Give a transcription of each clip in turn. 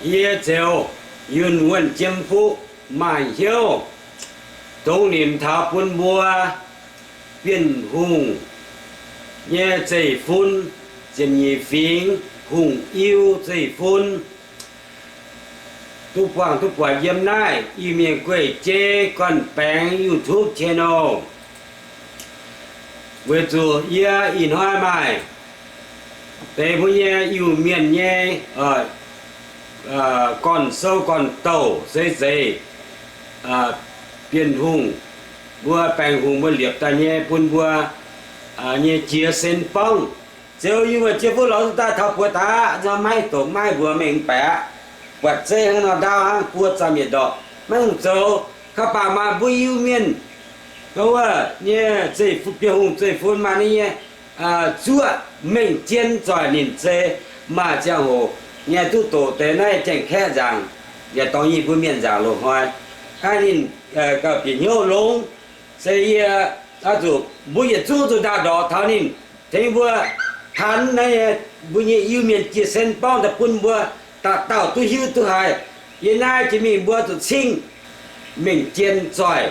Yie ziouc yunh wuonh jiem fuqv maaih hnyouv dongh nimc taux bun mbuo Bienh Hungh nyei zeiv-fun, ziepc nyeic fingx Hungh Iu zeiv-fun, duqv buangh duqv buatc yiem naaiv Iu-Mienh Gueiv Jeiv Gorn-Baengx YouTube channel. Weic zuqc yie ih hnoi maaih deix mbuo nyei Iu-Mienh nyei gorn-sou gorn-douh se zeiz Bienh Hungh, mbuo Baengh Hungh mbuo liepc daaih nyei bun mbuo nyei jiez sin borngv. Ziouc yie mbuo jiex fuqv lorz duqv daaih taux buoz daaih aqv, nor maiv doqc maiv mbuox mengh mv baac aqv, buatc zeiv hnangv nor ndaauv hnangv buo zam yietc ndorqc maiv hungh zoux. Kaax baac maaih mbuo Iu-Mienh wuov nyei zeiv-fun, Bienh Hungh zeiv-fun maaih ninh nyei zuoqv mengh jien zoih ninh zei maaih ziangh hoc nyei duqv doqc deix naaiv Jaeng-Kaeqv nzaangc, yaac dorngx nyei mbuo mienh nzaangc loz-hnoi. Aa, ninh gauh bieqc hnyouv longx. Se yie oix zuqc mbuo yietc zungv zuqc ndaauh ndorqc taux ninh, tengx mbuo hanx naaiv nyei mbuo nyei Iu-Mienh jiez sin borngv daaih bun mbuo dauh dauh duqv hiuv duqv haiz. Yie naaiv jiex mingh mbuo zuqc cingv mengh jien zoih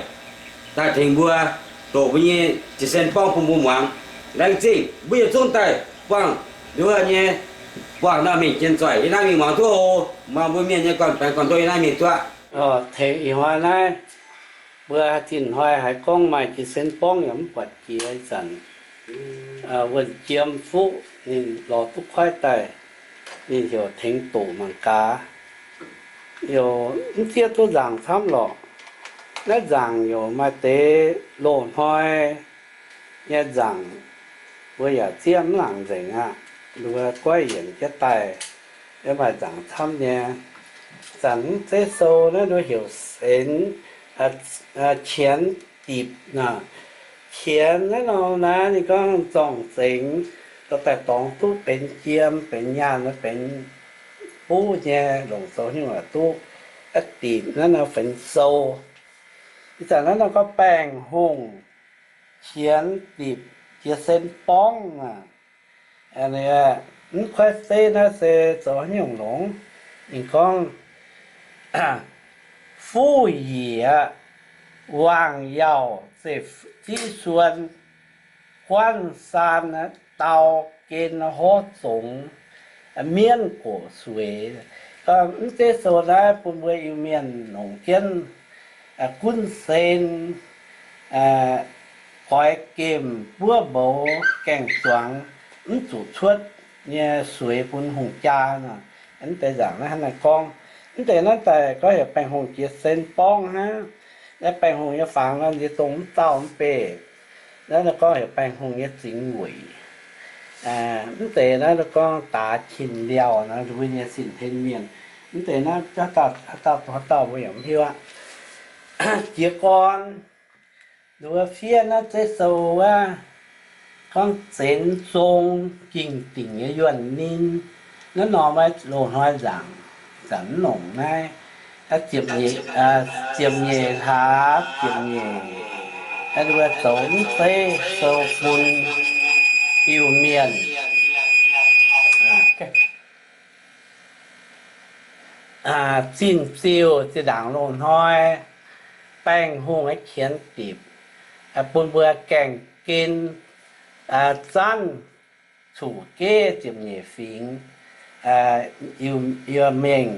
daaih tengx mbuo doqc mbuo nyei jiez sin borngv bun mbuo muangx. Laengz zingh mbuo yietc zungv daaih buangh nduov nyei, buangh nor mengh jien zoih. Yie naaiv mingh muangx duqv oc. Muangx mbuo mienh nyei gorn-baengx gorn-ndoqv yie naaiv mingh duqv. Tengx ih hnoi naaiv mbuo zinh hnoi haiz gorngv maaih jiez sin borngv yaac mv buatc jiex ih zanc, wuonh jiem fuqv ninh lorz duqv kuaaiv daaih, ninh heuc tengx doqc mangc gaax. Heuc mv zieqv duqv nzaangc camv lorqc. Naaiv nzaangc heuc maaih deix loz-hnoi nyei nzaangc, mbuo yaac zieqv mv laangc nzengc aqv. Mbuo goiv yienc jienv daaih, maaih nzaangc camv nyei. Zanc mv zeiv sou naaiv nduov heuc senx, qienx dipc nor. Qienx naaiv nor naaiv ninh gorngv zorng zengx, dorh daaih dorngx duqv benx jiem, benx nyaanh, benx buv nyei, longc zoux hnyouv duqv. Dipc naaiv nor benx sou. Ih zanc naaiv nor gorngv Baengh Hungh qienx dipc jiez sen borngv aqv. Mv kuaaiv zeiv naaiv se zoux haaix nyungc longx? Ninh gorngv, fuqv yiec, waangc yaauh, ziv suon, guanv saan, dau gen, hov zongx, mienv goqc sueix. Mv zeiv sou naaiv bun mbuo Iu-Mienh longc jienv gunv sen, goix gemh, buov mboux, gaengh zuangx, mv zuqc cuotv nyei sueix bun hungh jaa nor. Mv deix nzaangc naaiv hnangv naaiv gorngv. Mv deix naaiv daaih gorngv heuc Baengh Hungh jiez sen borngv hnangv. Naaiv Baengh Hungh nyei fangx nor nziex dongh mv dauh mv beih. Naaiv gorngv heuc Baengh Hungh nyei zingx weic. Mv deix naaiv gorngv daax qin liauh nor, mbuo nyei sin-hlen mienh. Mv deix naaiv haaix dauh, haaix dauh mbuo yaac mv hiuv aqv. Jiez gorn, nduov fiev naaiv zeiv sou wuov, gorngv zenx zong ging dingc nyei yuonh ninh. Naaiv norm maiv loz-hnoi nzaangc, zanc mv longc naaiv, ziepc nyeic hlaax ziepc nyeic, nduov zoux mv zeiv sou bun Iu-Mienh. Zinh ziouc zinh ndaangc loz-hnoi, Baengh Hungh nyei qienx dipc bun mbuo gaengh gen, zanv cuqv-geiv ziepc nyeic fingx, Iu-Mienh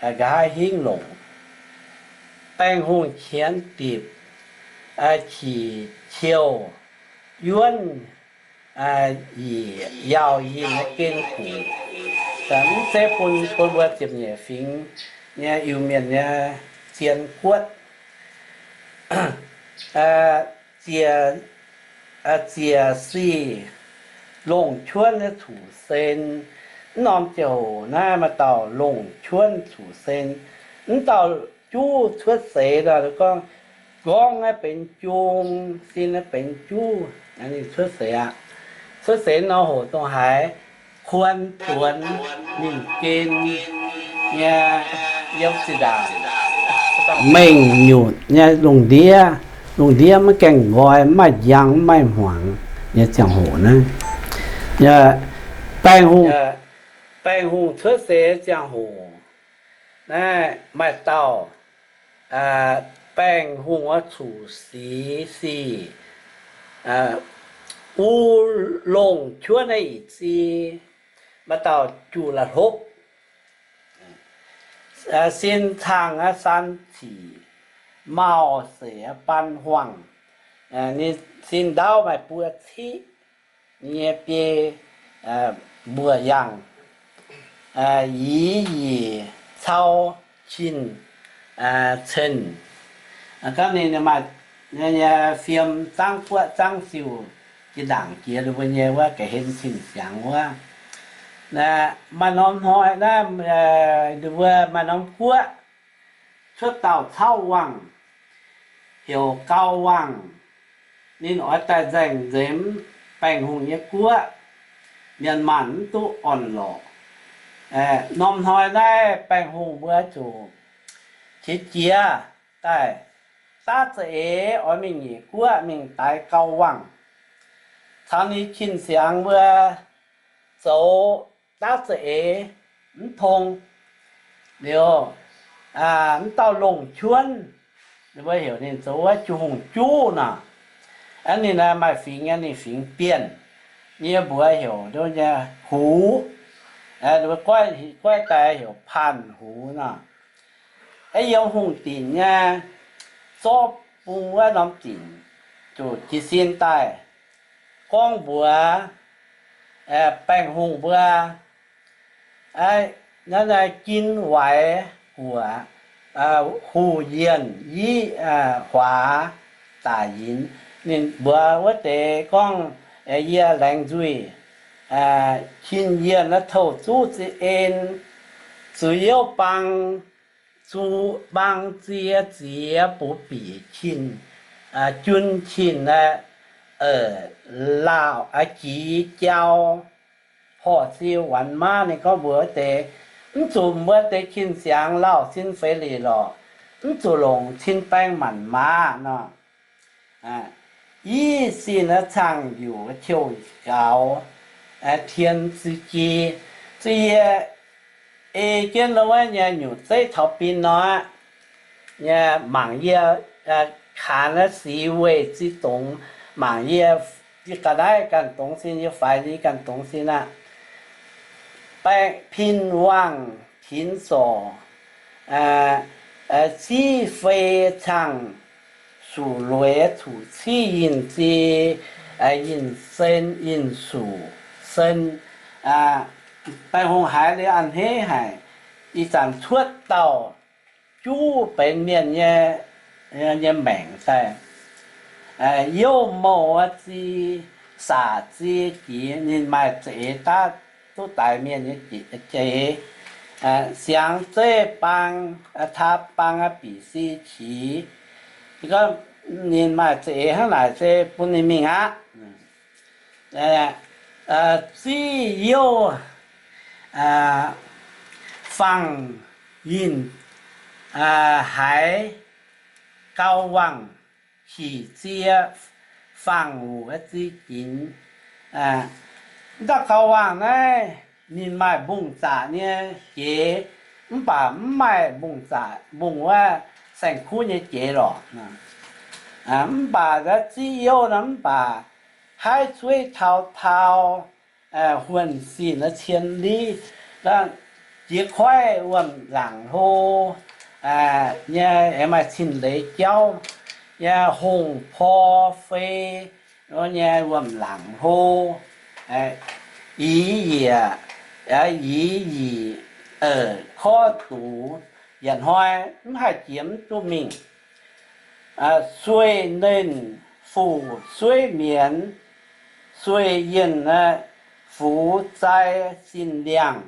nqa'haav hingv longc. Baengh Hungh qienx dipc, qiex qiouh, yuonv, yiec, yaauh yinh nyei gen-guc, mv zeiv bun, bun mbuo ziepc nyeic fingx nyei Iu-Mienh nyei zien guotv. Ziec, ziec sic longc cuonv nyei cuqv-sen. Mv norm ziangh hoc naaiv maaih dauh longc cuonv cuqv-sen. Mv dauh juv cuotv seix nor, gorngv, gorngv naaiv benx jung, sin naaiv benx juv, ninh cuotv seix aqv. Cuotv seix nor hoc dongh haaix, kuon duonx ninh gen nyei yiem zinh ndaangc mengh nyutc nyei lungh ndiev, lungh ndiev maiv gaengh nqoi, maiv maaih njang, maiv maaih hmuangx nyei ziangh hoc naaiv. Baengh Hungh, Baengh Hungh cuotv seix ziangh hoc, naaiv maaih dauh Baengh Hungh wuov Cuqv-Sic sic, u, longc cuonv naaiv ih zie, maaih dauh Juqv La'hlopv, sin cangh San Cic, Mauh Seix, Ban Huangh, ninh sin ndaauv maaih buo ciqv nyei biei, mbuoqc yangh, yie yic cau cin-cen. Gorngv ninh maaih nyei fiem zaangv guoqv zaangv siuh, jiex ndaangc jiex ninh mbuo nyei wuov ga'hlen cing-siangx wuov. Maaih norm hnoi naaiv, ninh mbuo maaih norm guoqv cuotv dauh cauv wangh, heuc Gau Wangh. Ninh oix daaih nzaeng nzemx Baengh Hungh nyei guoqv, mienh maanh mv duqv orn-lorqc. Norm hnoi naaiv Baengh Hungh mbuo zuqc qiex jiez daaih daav za'eix oix mingh nyeic guoqv mingh daix Gau Wangh caux ninh cin-siangx mbuo zoux daav za'eix mv tong. Liuz, mv dauh longc cuonv, ninh mbuo heuc ninh zoux wuov Juv Hungh Juv nor. Ninh maaih fingx, ninh fingx Bienh, yie mbuox heuc nduov nyei Hux. Ninh mbuo goiv daaih heuc Panh Hux nor. Yiem hungh dinc nyei zorqv bung wuov norm dinc zuqc jiez sin daaih gorngv mbuox Baengh Hungh mbuo, Naaiv Jin Waix Guoqv, Huv Yienh Yiv Huaax daaih yinz. Ninh mbuox wuov deix gorngv, Yie laengz nzuih, Jin Yienh naaiv touh zuqv ziex en, zuiz youv bang, zuqc bang ziex ziex buoz bic cin, jun cin, laauh jiz jau, horh siu wanx maiv. Ninh gorngv mbuox wuov deix, Mv zuqc mbuo deix cin-siangx lauh sin feix lic lorqc. Mv zuqc longc cin baeng manc maaz nor. Yiv sin naaiv cangh yuc qiu gaux, tien zi ji, zuqc yie ei jienv wuov nyei nyungc zeiv taux bin nor, nyei mangc yie, kaanx naaiv sic weih zinh dongz, mangc yie, yie ga'naaiv ganh dongz sin, yie faix yie ganh dongz sin aqv. Baeqc pin wangh tinx sorc, ziqv fei cangh suc lueiz cuqv civ yinh zi, yinh sen, yinh suc sen. Baengh Hungh haiz liuz a'hneiv haic. Ih zanc cuotv dauh juv benx mienh nyei, nyei maengc daaih. Youh mouh zi, saac zi jiex, ninh maaih za'eix daav duqv daix mienh nyei jeiz. Siangx zeiv baang, taa baang bic si qiex. Gorngv ninh maaih za'eix hnangv naaic se bun ninh mingh aqv. Ziqv youh fangx yinh haiz gau wangh, hic zie fangx wuc zi ginx. Mv dauh gau wangh naaiv ninh maaih mbungv zaqc nyei jeiz, mv baac mv maaih mbungv zaqc, mbungv wuov saeng-kuv nyei jeiz lorqc. Mv baac ziqv youh nor mv baac haih zueiv taux taux, huonh sin cien liv, jiex koiv wuom laangc hlo nyei, aengx maaih cin-leiz jauv nyei, hongh por fei nyei wuom laangc hlo, yiez yiec, yiez yic, korv dux, yietc hnoi mv haih jiex mv duqv mingh. Sueih nernh fuc sueiv mienz, sueih yienh fux zai sin ndiangx.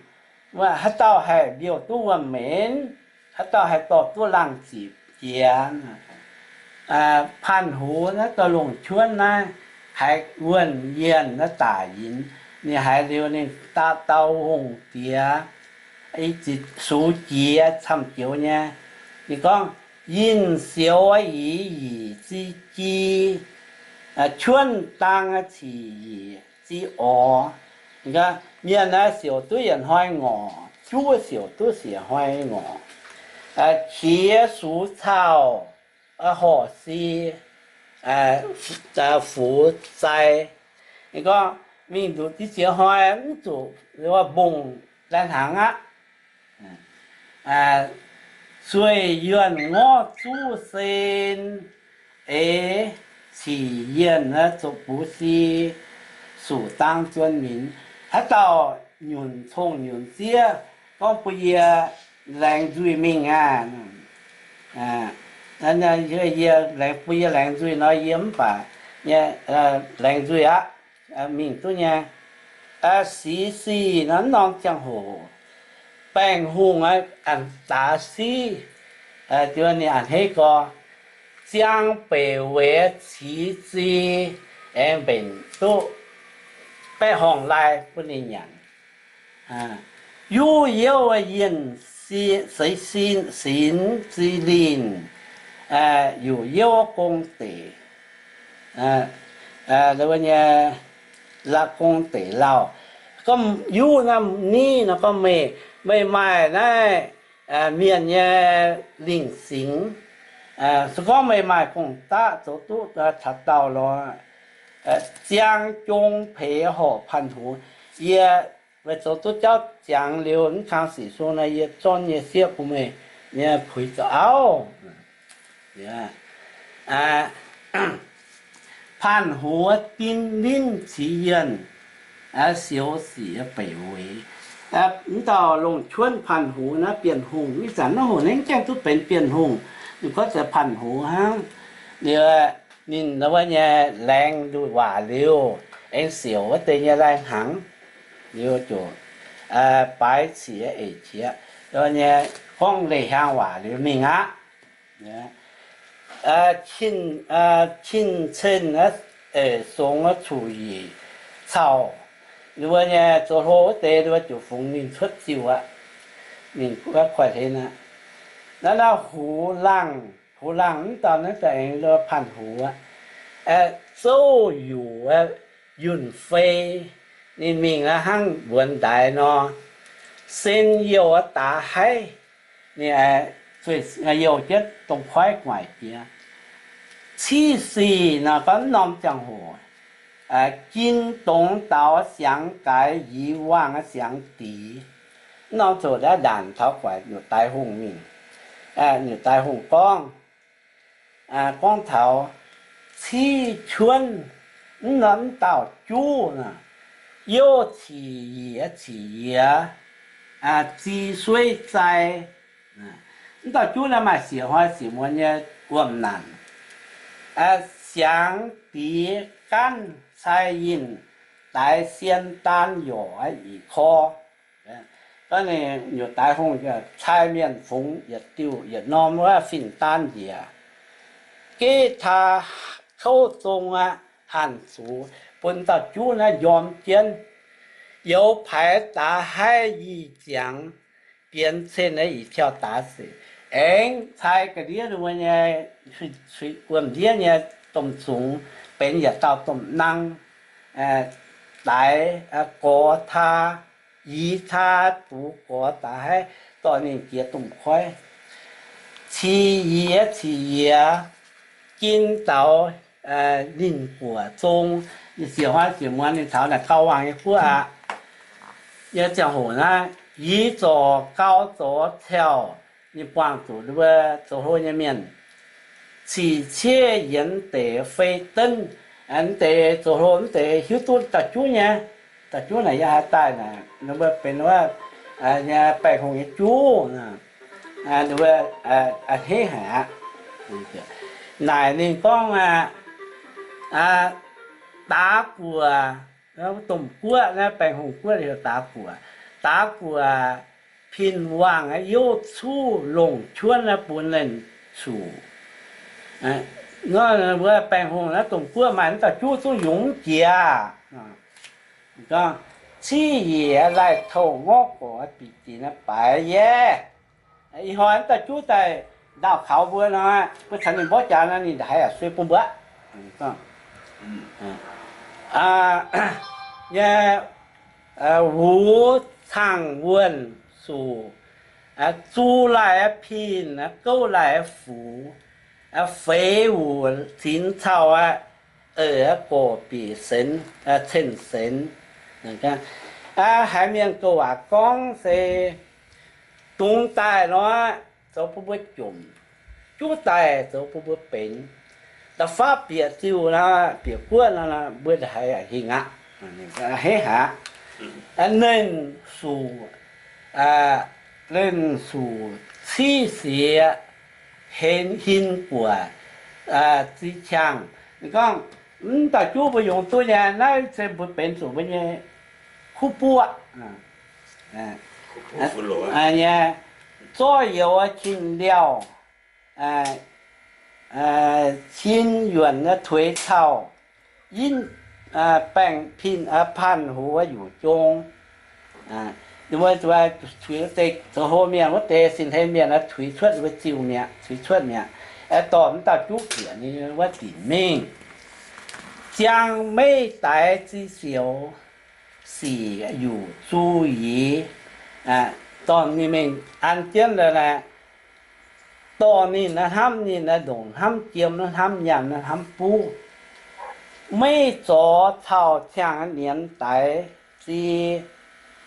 Haaix dauh haih mbiouh duqv wuom menz, haaix dauh haih dorh duqv laangh ziqc jiex. Panh Hux naaiv dauh longc cuonv naaiv haiz wuonh yienh naaiv daaih yinz, ninh haiz liuz ninh dau dau hungh diex, i ziqc sux jiex camv joux nyei. Ninh gorngv, Yinh sioux yiez yic zi ji, cuonv dang cic yic zi orx. Mienh naaiv siouc duqv yietc hnoi ngorc, juv siouc duqv siec hnoi ngorc. Qiex sux cauh horc si, fux zai. Gorngv mingh nduqc diqv ziex hnoi mv zuqc mbungh laih hnaangx aqv. Sueih yuonh ngorv zuqv sen, eix cic yienh zoqc bux si, suqc dang zuon minx. Haaix dauh nyunc cong-nyunc zieqv gorngv bun yie laengz nzuih mingh aqv. Yie laengz, bun yie laengz nzuih nor, yie mv baac nyei laengz nzuih aqv, mingh duqv nyei. Sic sic nor, mv norm ziangh hoc Baengh Hungh a'daax siqv, ninh a'hneiv gorx, ziang beic weic cix zi, aengx mbenc duqv baeqv horngh lai bun ninh nyanc. Yuv youv yienh seix sinx zi linh, yuc youv gong deic, nyei la'gong deic lauh. Gorngv yuv naaiv niv nor gorngv meih, meih maaih naaiv mienh nyei lingh singx. Se gorngv meih maaih gong-daqv zoux duqv taux dauh lorz, ziang jong peix horc Panh Hoz. Yie weic zoux duqv jauv ziangx liuz mv kang sic sung nor, yie zornv nyei sieqv bun meih nyei puix zoux auv. Panh Hoz din linv cix yienh, siou sic beic weic. Mv dauh longc juonv Panh Hoz naaiv Bienh Hungh, ih zanc naaiv hoc ninh gaengh duqv benx Bienh Hungh, ninh gorngv zeiz Panh Hoz hnangv. Liuz ninh wuov nyei laengz nduqc waac liuz, aengx siouc wuov deix nyei lai-hnaangx, liuz ziouc baaix ciex eix qiex nyei gorngv leih hiaang waac liuz mingh aqv. Cin-cen eix songx cuqv-yiec cauh, wuov nyei zoux hlo wuov deix wuov ziouc fungx ninh cuotv ziuh aqv. Ninh guov koiv-hlen aqv. Naaiv naaiv Huz Laangh, Huz Laangh mv dauh naaiv daaih aengx lo Panh Hoz aqv. Zouv yuc yunh fei, ninh mingh hnangv mbuonx ndaix nor, sen youh daaix haiv, ninh youh jienv dongh koiv guaic jiex. Civ sic nor gorngv mv norm ziangh hoc, gin dongz daux siangx gaix yie wangh siangx dix. Mv norm ziangh hoc ndaanc taux guaic nyutc daix hungh mingh. Nyutc daix hungh gorngv, gorngv taux civ juonv mv norm mv dauh juv, youh cic yiec cic yiec, zi sueiv zai. Mv dauh juv naaiv maaih siec hnoi siec muonz nyei wuom-naanc. Siangx dix gaanv cai yinh daix sien daan yorc yietc kor. Gorngv ninh nyutc daix hungh cai mienh fungx yietc diuh yietc norm wuov fin-daan njiec. Geiv taa kouv zong aqv, hanc zux bun dauh juv naaiv njorm jienv. Youz paaix daaix haiv yie ziangx, bienx cen naaiv yie tiauv daaix sic. Aengx cai ga'ndiev wuov nyei, wuom-ndiev nyei domh zungx benx yietc dauh domh nang, daix gorx taa, yie taa, dux gorx daaix haiv dorh ninh jiex domh koiv. Cic yiec cic yiec gin daux ninh guoqv zong, ninh siec hnoi siec muonz ninh taux naaic gauh wangh nyei guoqv aqv. Nyei ziangh hoc naaiv, yie zorc gau zorc ciauh, ninh buangh zuqc mbuo zoux hlo nyei mienh. Cic ciev yienx deix fei denv, mv deix zoux hlo mv deix hiuv duqv dauh juv nyei. Dauh juv naaic yie haaix daaih naaic, ninh mbuo benx wuov nyei Baengh Hungh nyei juv, ninh mbuo a'hneiv haic aqv. Naaic ninh gorngv aqv, daax guoqv, domh guoqv naaiv, Baengh Hungh guoqv heuc daax guoqv. Daax guoqv pin wangh aqv, youv cuv longc juonv naaiv bun ninh zuqc. Nor mbuo Baengh Hungh naaiv domh guoqv maaih mv dauh juv zungv yungz mv jiex. Gorngv, civ yiec laih touh ngorv gorx bieqc dingc naaiv baaix yie. Ih hnoi mv dauh juv daaih ndaauh kaux mbuo nor, mbuo caux ninh mborqv jaax nor, ninh ndaaih haiz yaac sueih bun mbuo. Nyei, wuv cang wuonh suc Zuv laaih pinh, gouv laaih fux, feix wuc zinx cau aqv, eix gorc bieqc senx, cen-senx. Haiz mienh gouv waac gorngv se dungx daaih nor, zoux bun mbuo jomc, juv daaih zoux bun mbuo benx. Da'fav bieqc ziuh nor, bieqc guoqv nor, mbuo haiz hingh aqv. A'hneiv aqv. Nernh Suqc, Nernh Suqc civ siex, hin guoqv, ziex qangx. Ninh gorngv, mv dauh juv mbuo yungz duqv nyei, naaiv se mbuo benx zuqc mbuo nyei kuv buoqv nyei, zorqv youz qin liauh, cin yuonc tuix cauh, yinv baengh pinh, panh hoz yuqc jong. Mbuo zoux hlo mienh wuov deix sin-hlen mienh tuix cuotv, mbuo ziux mi'aqv, tuix cuotv mi'aqv. Dorh mv dauh juv bieqc ninh wuov dinc mingh. Ziangh meiv daix ziex sioux, sic yuqc zuiz yiex, dorh ninh mingh an jienv lorqc. Dorh ninh naaiv hnamv ninh naaiv ndongc hnamv jiem, hnamv nyaanh, hnamv buv. Meiv zorx cau ciangh nienx daix zi,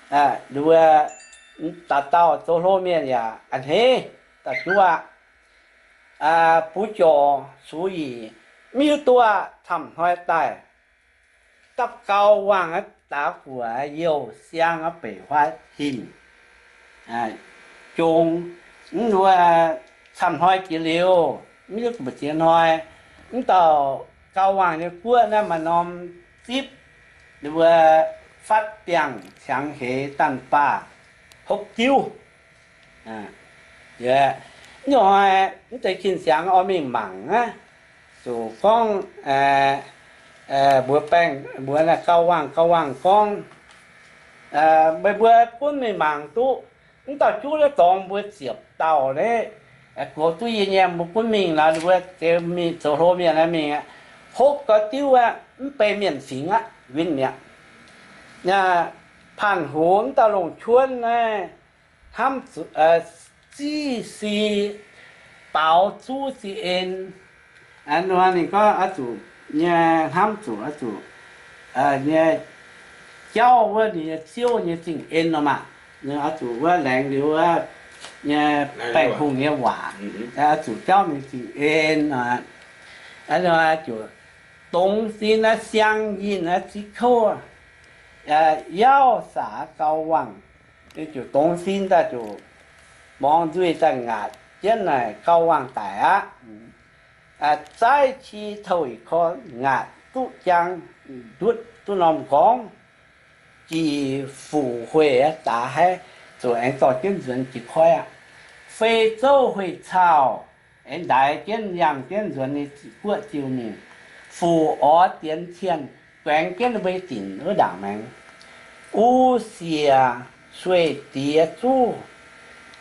dauh dauh zoux hlo mienh yaac a'hneiv, dauh juv aqv. Bux jorc sux yic, mv hiuv duqv camv hnoi daaih dapv gau wangh daav guoqv youh siang beic huaav hinc jong. Mv wuov camv hnoi jiex liuz, mv hiuv duqv mbu'ziex hnoi, mv dauh gau wangh nyei guoqv naaiv maaih norm zipv, mbuo fatv biangh ciangx heix daanh baah hopv diuv. Mv hnoi mv deix kin siangx oix mingh mangc aqv, zuqc gorngv mbuox baengh mbuox naaiv gau wangh gau wangh gorngv, meih mbuo gunv mingh mangc duqv. Mv dauh juv naaiv dorngx mbuo ziepc dauh naaiv, goux duqv yie nyei, mbuo gunv mingh nor, mbuo zoux hlo mienh naaiv mingh aqv. Hopv gau diuv aqv, mv bei mienh fingx aqv, win mi'aqv. Panh hoz mv dauh longc cuonv naaiv hnamv ziqv si baaux zuv ziex en. Ninh gorngv oix zuqc nyei hnamv zuqc oix zuqc nyei jauv wuov ninh nyei ziouv nyei zingh en nor maah. Oix zuqc wuov laengz liuz wuov nyei baengh hungh nyei waac, oix zuqc jauv ninh zingh en nor. Zuqc dongz sin naaiv siang yinh naaiv ziqv kouv, yauv saax gau wangh, ziouc dongz sin daaih ziouc mborngz nzuih daaih ngaatc jienv naaic gau wangh daic aqv. Zaaiv qi touh i kor ngaatc duqv jaang ndutv duqv norm nqorngv, jiex fuqv hueic daaih haiv, zuqc aengx dorh jienv nzuonx jiex koiv aqv. Fei zouv hueic cauh aengx ndaix jienv yangh jienv nzuonx ninh guoqv ziux mingh. Fuqv orv dienx cienh guaengx jienv mbuo dinc wuov ndaangc maengx. U siec sueih diex zuv,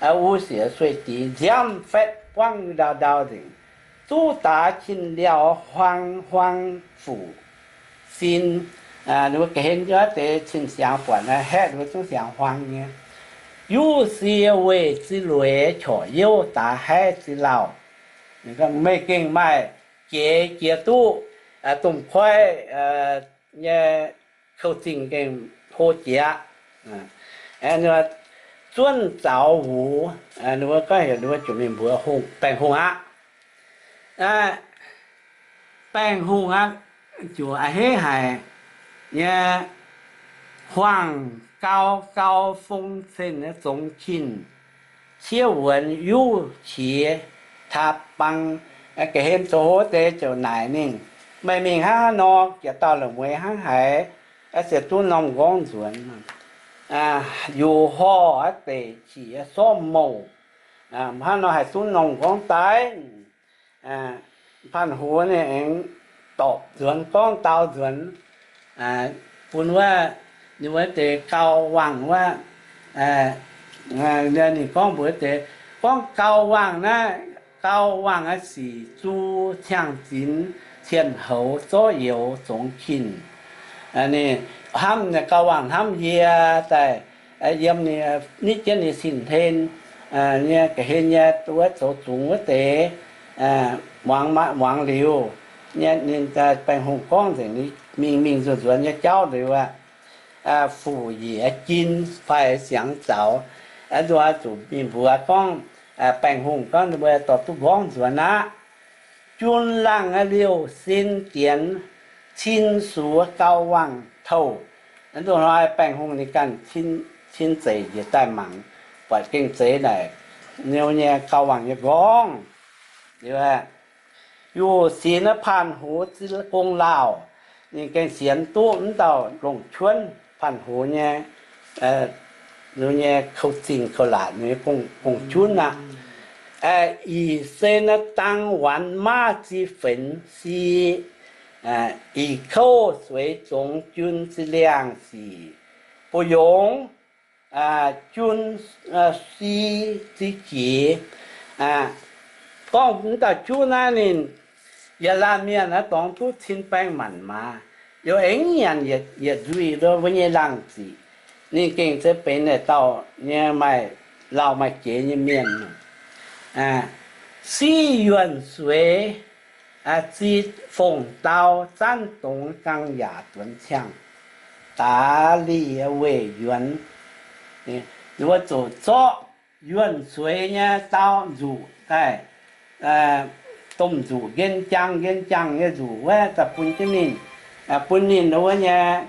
u siec sueih diex nziaamv fatv buangv ndau ndau nzengc. Zuv daax cin liauh huaang huaang fuqv sin, ninh mbuo ga'hlen wuov deix cin siangx buatc naaiv haeqv ninh mbuo zungv siangx huaang nyei. Yuv sie weih zilueiz qorqc youv daax haiv ziex lauh. Meih gengh maaih jeiz jiex duqv domh koiv nyei kouv-zingh gengh hlo jiex aqv. Zuonv zaux wuc, ninh mbuo gorngv heuc ninh mbuo ziouc mingh mbuox hungh, baengh hungh aqv. Baengh hungh aqv, ziouc a'hneiv haic nyei, huaang gau gau fong cen nyei zongx cin, ciev wuonx yuv qiex taav bang. Ga'hlen zoux hlo deix ziouc naaic ninh, meih mingh hnangv haaix nor, jiex dauh la'mueiz hnangv haaix, ziouc duqv norm nqorngv nzuonx. Yuh horh aqv, deic qiex sorv mouc, hnangv nor haih duqv norm nqorngv daaih. Panh hoz ninh aengx dorpc nzuonx gorngv dau nzuonx bun wuov, ninh wuov deix gau wangh wuov. Ninh gorngv mbuox deix, gorngv gau wangh naaiv, gau wangh aqv sic zuv ciangh zinx cien houx zorqv youz zongx cin. Ninh hnamv gau wangh hnamv yie daaih, yiem ninh nitv jienv ninh sin-hlen, nyei ga'hlen nyei wuov zoux zungx wuov deix, muangx, muangx liuz nyei, ninh, Baengh Hungh gorngv nzengc, mingh mingh nzuonx nzuonx nyei jauv liuz aqv, fuc yiec jin fai siangx zaux, zuqc mingh mbuox gorngv, Baengh Hungh gorngv, mbuo dorh duqv nqorngv nzuonx aqv. 军让六星点，亲属高望透. Nzunc hnoi Baengh Hungh ninh ganh cin zeic njiec daaih mangc, buatc gengh zeiz naaic, niu nyei gauh wangc nyei nqorngv. Liuz, 有形的判湖之功劳, ninh gengh sienx duqv mv dauh longc 圈, 判湖 nyei, nyei kouv-zingh kouv-laatc nyei gong-junv aqv. 以身当完抹之焚息，以扣水种菌之量洗，不容 君 息 之疾. Gorngv mv dauh junv naaiv ninh, yietc laanh mienh naaiv dorngx duqv cin baeng manc maaz, liuz aengx nyanc yietc nzuih lo mbuo nyei laangh ziqc. Ninh gengh zeiz benx naaic dauh nyei maaih lauh maaih jeix nyei mienh. 惜远水, 积凤刀，沾董刚雅短枪，达利未圆. Ninh mbuo zuqc zorqv 远水 nyei dau nzuqc daaih, domh nzuqc, njien-jangh njien-jangh nyei nzuqc wuov daaih bun jienv ninh, bun ninh wuov nyei,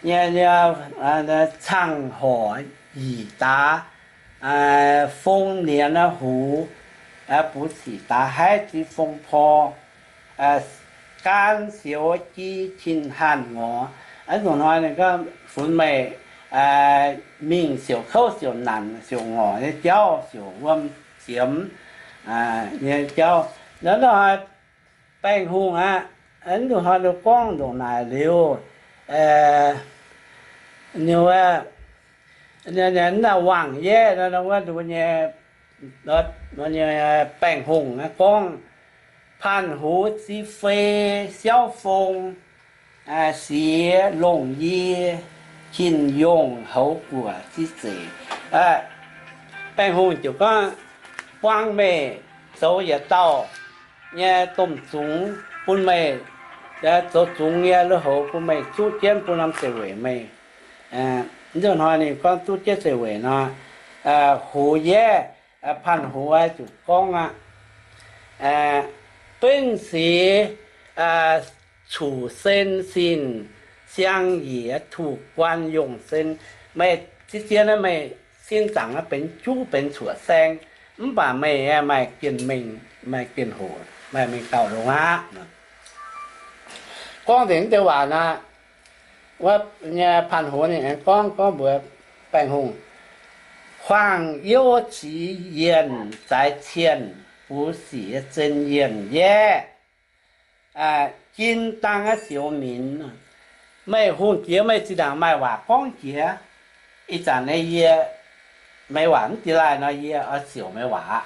nyei, nyei cang horc yic daax, fong nienx hux, buv sic daax haiv ziv fong por, gan sioux ji cin haanh ngorc. Aa, nzunc hnoi ninh gorngv funx meih mingh siouc kouv siouc nanc siouc ngorc nyei jauv, siouc wuom ziemx nyei jauv. Nor, nor, Baengh Hungh aqv, nzunc hnoi ninh gorngv ndongc naaic liuz, ninh, ninh, ninh wangc yaeqv nor, nor wuov nyei, nyei Baengh Hungh aqv gorngv, 判湖之飞，萧峰 siex longh yie, cin yongh houz guoqv ziv zeic. Baengh Hungh ziouc gorngv, buang meih zoux yietc dauh nyei domh zungx bun meih, zoux zungx nyei lui-houx bun meih zuqv jienv bun norm zeiv-weic meih. Nzunc hnoi ninh gorngv zuqv jienv zeiv-weic nor, hoz yaeqv, 判湖 zuqc gorngv aqv. Benv seix cuqv sen sin, siang yiec tuqv guan yongh sen. Meih zien zien meih sin zaangc benx juv benx cuoqv saeng, mv baac meih maaih gienh mengh, maaih gienh hoc, maaih mengh dauh longx aqv. Gorngv nzengc deix waac nor, wuov nyei 判湖 ninh aengx gorngv, gorngv mbuox Baengh Hungh, huaang youv zic yienh zaaix cien, buv sic zen yienh yaeqv, jin dangh aqv sioux minx. Meih hungh jiex meih zinh ndaangc maaih waac gorngv jiex. Ih zanc naaiv yie meih waac mv diex laaih nor, yie oix siouc meih waac aqv.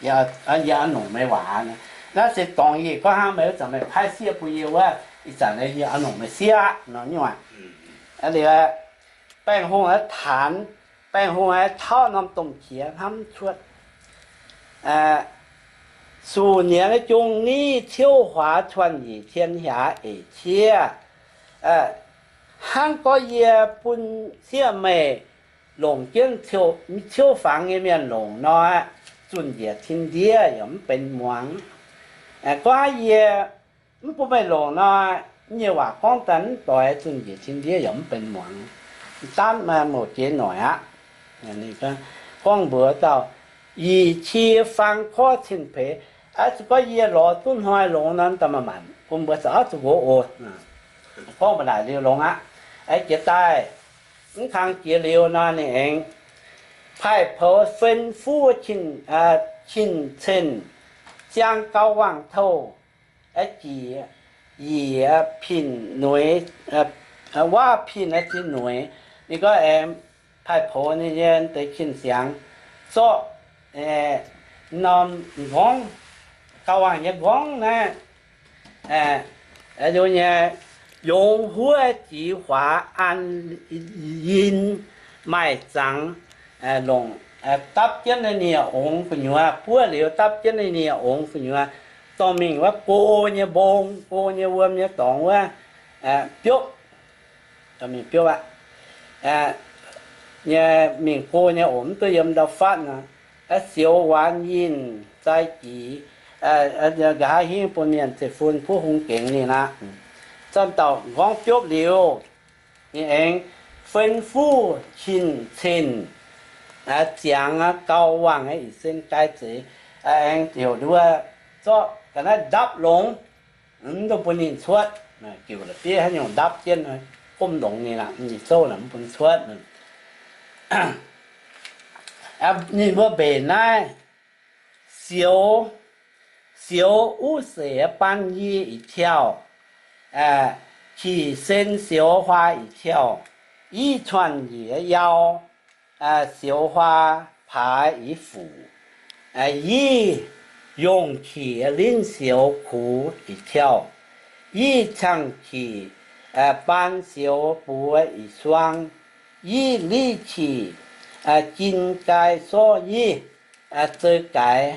Yie oix nongc meih waac. Naaiv se dorngx yie gorngv hnangv, meih wuov zanc meih paaiv sieqv bun yie wuov, ih zanc naaiv yie oix nongc meih sieqv aqv nor nyuoqc. Liuz, Baengh Hungh aeqv, taanx, Baengh Hungh aeqv, tauv norm domh qiex hnamv cuotv. 数年中，你秋华传语，天下已歇。 Hnangv gorngv yie bun sieqv meih longc jienv ciouv fangx nyei mienh longc nor, zunh njiec cin ndiev yaac mv benx muangx. Gorngv yie mv bun meih longc nor, nyei waac gorngv daaih mv doix, zunh njiec cin ndiev yaac mv benx muangx. Daamv mouc jiex noic aqv. Gorngv mbuox dauh, yic qie fang korv cin-peix. Zuqc gorngv yie lorz duqv hnoi longx nor, daaih maaih maanc bun mbuo za'gengh zuqc nqox oc. Gorngv mbuo naaic liuz longx aqv. Jiex daaih, mv kang jiex liuz nor, ninh aengx 派头吩咐 cin-cenh, ziang gau wangh touh, jiex yic pin noiz, waav pin ziex noiz. Ninh gorngv aengx 派头 ninh nyei deix cin-siangx zorqv norm nqorngv, gauh wangh nyei nqorngv naaiv, nyei, yongz huov jix huaax an, yin maaih zangx, longc, dapv jienv ninh nyei ongx gu'nyuoz, buov liuz dapv jienv ninh nyei ongx gu'nyuoz, dorh mingh wuov go nyei mbong, go nyei wuom nyei dorngx wuov, biopv, dorh mingh biopv aqv. Nyei mingh go nyei oc, mv duqv yiem ndau fatv nor. Siouc waanx yinh zai jiex, nqa'haav hingv bun mienh zeiv-fun buov hung gengx ninh aqv. Zanc dauh nqorngv biopv liuz, ninh aengx fen-fuv cin-cin, ziangx gauh wangh ih sen gai zeiz, aengx heuc nduov zorqv ga'naaiv ndapv longx, mv dungx bun ninh cuotv. Giuc la'bieiv haaix nyungc ndapv jienv, gomv longx ninh aqv, ninh zouv naaic mv bun cuotv. Ninh mbuo mbenc naaiv, Sioux, Sioux uv seix baan yie ih tiauv, qi sen sioux huaa ih tiauv, i cuanh njiec yau, sioux huaa paaix ih fuc, yie yongh qi linv sioux kux ih tiauv, yie ciangh qi baan sioux buoz ih suang, yie li qi jin gai sorv yie, zeu gaix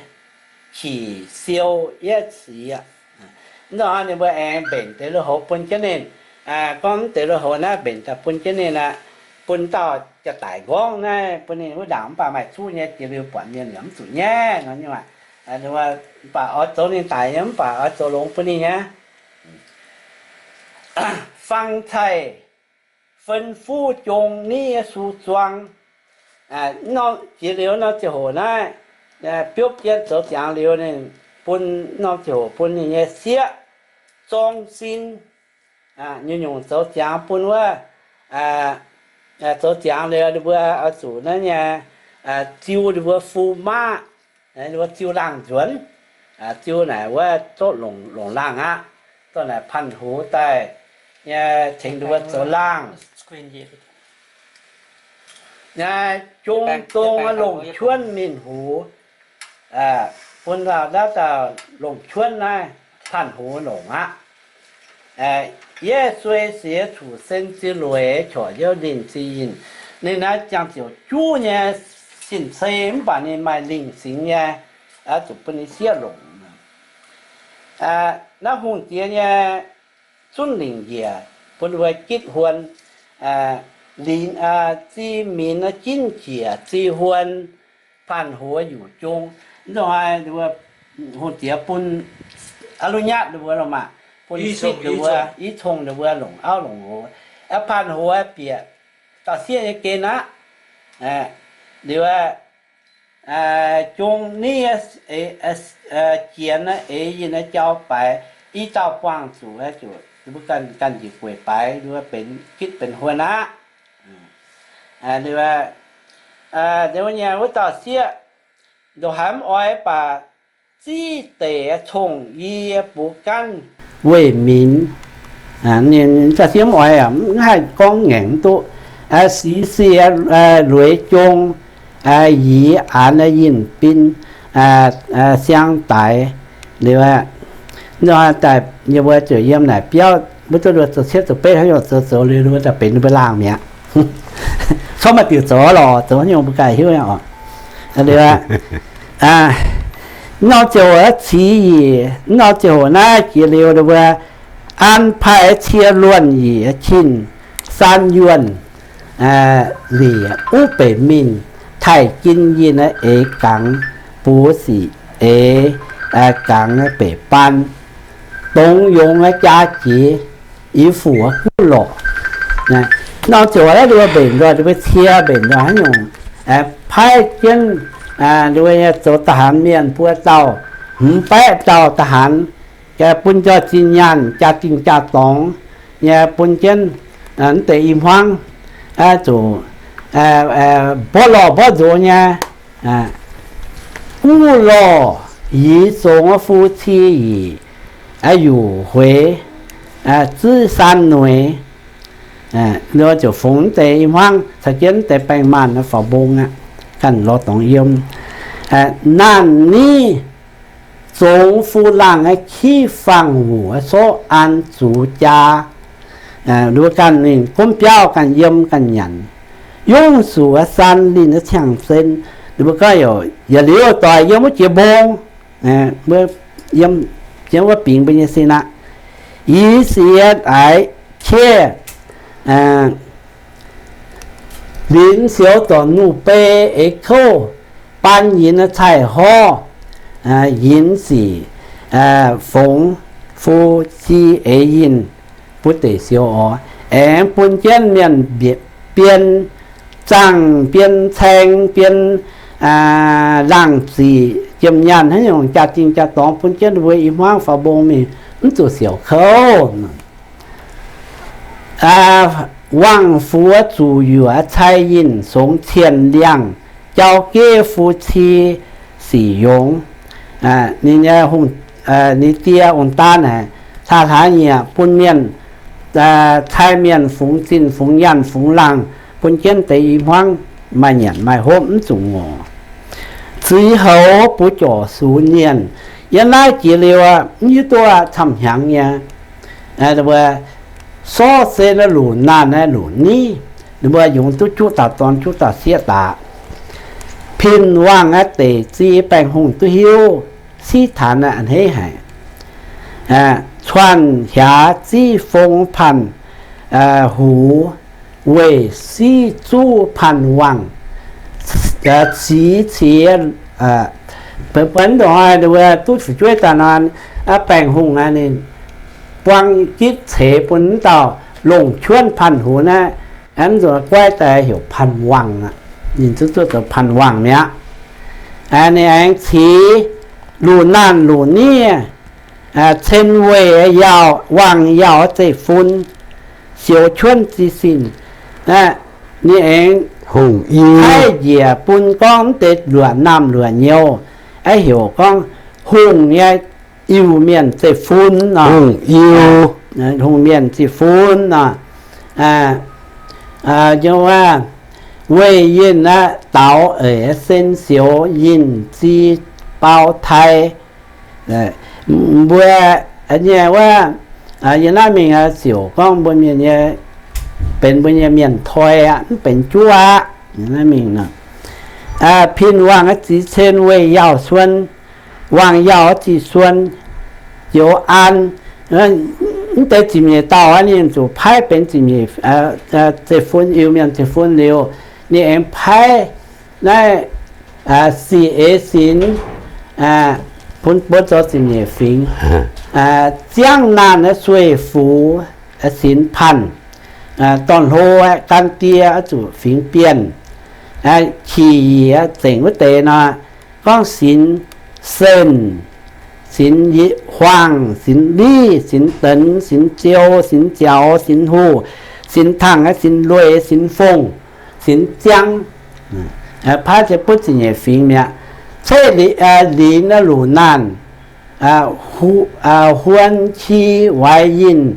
qi siou yietv sic aqv. Mv dongh ninh mbuo aengx mbenc deix lui-houx bun jienv ninh. Gorngv mv deix lui-houx naaiv mbenc daaih bun jienv ninh aqv, bun dauh jaa-daic nqorngv naaiv bun ninh wuov ndaangc, mv baac maaih zuqv nyei, jiex liuz buatc mienh yaac mv zuqc nyaiv nor nyei aqv. Mv baac oix zoux ninh daic nyei, mv baac oix zoux longx bun ninh nyei. Fang caih fen-fuv jong niv su zuang. Jiex liuz norm ziangh hoc naaiv, biopv jienv zoux ziangx liuz ninh bun norm ziangh hoc bun ninh nyei sieqv zorng sin, nyungc-nyungc zoux ziangx bun wuov, zoux ziangx liuz ninh mbuo oix zuqc naaiv nyei, ziu ninh mbuo fu maqv, ninh mbuo ziu laangh nzuonx, ziu naaic wuov zorqv longc, longc laangh aqv, zorqv naaic panh hoz daaih nyei tengx ninh mbuo zoux laangh. Naaiv jong dong longc juonv ninh hoz, bun dauh naaiv dauh longc juonv naaiv panh hoz longc aqv. Yietv suei siex cuqc sen ziu lueic corc youv ninh ziu yinh. Ninh naaiv ziangh ziouc juv nyei sin-cei mv baac ninh maaih lingh singx nyei, zuqc bun ninh sieqv longc. Naaiv hungh diex nyei zunv lingc njiec bun mbuo gitv huon, lingc, zi minx jinv jiec zi huon, panh hoz yuqc jong. Mv dongh hungh diex bun a'lunyatv ninh mbuo lorqc maah, bun sitv ninh mbuo, i cong ninh mbuo longc auv longc nqox, panh hoz bieqc dauh sieqv nyei gen aqv. Liuz jong niv jiex eix yinh jauv-baix, i dauh buangh zuqc, mbuo ganh njiec gueic baix, mbuo benx gitv benx huon aqv. Liuz, wuov dauh sieqv, ndongc haaix mv oix baac ziqv deic cong-yie bungx ganv weih minx. Ninh dauh sieqv mv oix, mv haih gorngv ngaengc mv duqv. Six sie lueiz jong, yie aanx yinh bin siang daix. Liuz, daaih yie mbuo ziouc yiem naaic biauv, mbuo duqv luoqc zoux cietv zoux betv haaix nyungc zoux zoux liuz, mbuo daaih benx ninh mbuo laangh mi'aqv. Corc maaih diuc zoux lorqc, zoux haaix nyungc mbuo ganh hiuv oc. Liuz, norm ziouc ciqv yic, norm ziouc naaiv jiex liuz ninh mbuo an paaiv cie luonh yic cin san yuonh lic uv beic mingh taaih jin yinh eix gangx buoz sic eix gangx beic baan dongx yongx jaa jiex i fuc guv lorqc. Norm ziouc naaiv ninh mbuo mbenc nzoih, ninh mbuo cie mbenc nzoih haaix nyungc, paaiv jienv ninh mbuo zoux da'hanx mienh buo dauh, hmz baeqv dauh da'hanx, bun nzoih zinh nyaanh jaa-dingh jaa-dorngx nyei bun jienv mv deix i hmuangv zuqc mborqv lorh mborqv nzox nyei. Guv lorh yie zongx fu cie yic, yuqc hueix ziv san nueix. Ziouc fungx mv deix i hmuangv caux jienv mv deix baengh maanh faaux mbong aqv, ganh lorz dorngx yiem. Naanh niv zongx fu laangh kiv fangx wuc sorqv an zuqc jaa. Nduov ganh ninh gomv biauv ganh yiem ganh nyanc. yungv suqc san linh nyei ciangv sen. Ninh mbuo gorngv, yaac liuz doic yiem wuov jiex mbong, yiem wuov bingx mbuo nyei sin aqv. Yie siex daaix qiev linz sioux dorc nuh bei eix kouv, baan yinz caih horv, yinz sic fongx fu ci eix yinh butv deic sioux orv, aengx bun jienv mienh bien zaangh, bien caeng, bien laangh ziqc, jiem nyaanh hnangv nyungc jaa-dingh jaa-dorngx bun jienv mbuo i hmuangv faaux mbong mingh, mv zuqc siouc kouv. Wangh fuox zuqc yuoqc cai yinh songx cien liangh, jauv geiv fu ci sic yongx. Ninh nyei, ninh die ong-daan naaic caa hlaax nyieqc bun mienh, cai mienh fungx zinh fungx nyaanh fungx laangh, bun jienv deix i hmuangv maaih nyanc maaih hopv mv zuqc ngorc. Ziux houx butv jorc sux nienh. Yiem naaiv jiex liuz mv hiuv duqv camv hnyangx nyei. Sortv se naaiv luc naanh naaiv luc niv, ninh mbuo yungz duqv juqv dauh dorn juqv dauh sieqv daaih. Pin wangh aqv, deic zi baengh hungh duqv hiuv, siqv taanx a'hneiv haic. Cuanh hiaaz ziqv fong panh hux, weic siqv zuqv panh wangh, cix ciex, benx ndongc hnoi duqv fu'jueiv daaih nor, baengh hungh ninh buang gitv ceix bun wuov dauh longc juonv panh hux naaiv, mv zuqc guaiv daaih heuc panh wangh aqv. Ninh zuqc zuqc zoux panh wangh mi'aqv. Ninh aengx cix luc naanh luc niev, cen weih yauh, wangh yauh zeiv-fun, sioux juonv zi sin. Ninh aengx hungh iu, aiv njiec bun gorngv mv deix luoqc naamh luoqc nyouz, aiv heuc gorngv hungh nyei Iu-Mienh zeiv-fun nor. Hungh Mienh zeiv-fun nor. Weih yinh aqv, daux eix sen sioux yinh zi bau tai. Mbuo nyei wuov, yiem naaiv mingh ziouc gorngv mbuo mienh nyei, benx mbuo nyei mienh toi aqv, mv benx juov aqv. Yiem naaiv mingh nor, pin wangh aqv, ziux cen weih yauh suon, wangh yauh aqv, ziux suon, youz an, mv deix ziepc nyeic dauh aqv, ninh zuqc paaiv benx ziepc nyeic, zeiv-fun, Iu-Mienh zeiv-fun liuz, ninh aengx paaiv naaiv sic eix sinx bun mbuo zoux ziepc nyeic fingx. Ziangv naanh sueih fux sinx panh, dorn-hlo gan die oix zuqc fingx bienh. Qiex yiec zengc wuov deix nor, gorngv sinx senh, sinx huaang, sinx liv, sinx denx, sinx ziou, sinx ziaaux, sinx huh, sinx tangh, sinx lueiz, sinx fongh, sinx ziangv. Paaiv se butv ziepc nyeic fingx mi'aqv. Ceqv linz luc naanh, huon, qi, waix, yinh,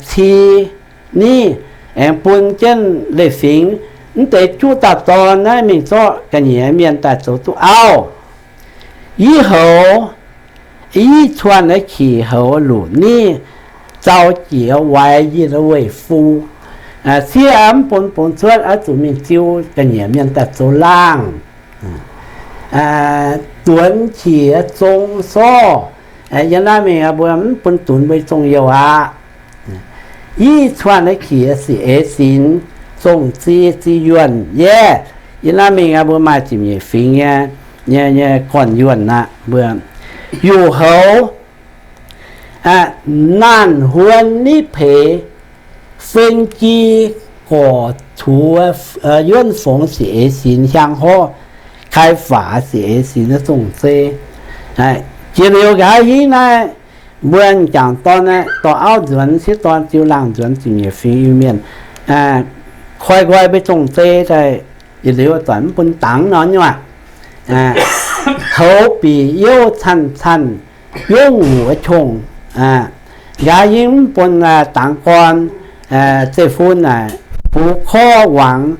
ci, niv, aengx bun jienv leiz-fingx, mv deix juqv dauh dorn naaiv mingh zorqv ga'nyiec mienh daaih zoux duqv auv. Yie houx, yie cuanh naaiv qiex houx luc niv, zaux jiex waix yinh weic fu. Sieqv mv bun bungx cuotv, oix zuqc mingh ziux ga'nyiec mienh daaih zoux laangh. Duonx qiex zong sorv. Yiem naaiv mingh mbuo mv bun dunx mbuo zong youh aqv. Yie cuanh naaiv qiex sic eix sinx, zong zi zi yuonh yie. Yiem naaiv mingh mbuo maaih ziepc nyeic fingx nyei, nyei, nyei gorn-yuonh aqv. Mbuo yuqc houx, naanh huon niv peix, fen ji gorc tuoz, yuonv fongx sic eix sinx, hiaang horv kai faaux sic eix sinx, zong zei. Jiex liuz nqa'haav hingv naaiv, mbuo m'jangc dorn, dorh auv nzuonx, sieqv dorn ziux laangh nzuonx, ziepc nyeic fingx Iu-Mienh koi nqoi mbuo zong zei daaih, yietc liuz doic mv bun dangx nor nyuoqc. Houx bieqc youv canh canh, yungv wuov qongx. Nqa'haav hingv mv bun dangx gorn, zeiv-fun naaic, bux korv wangx,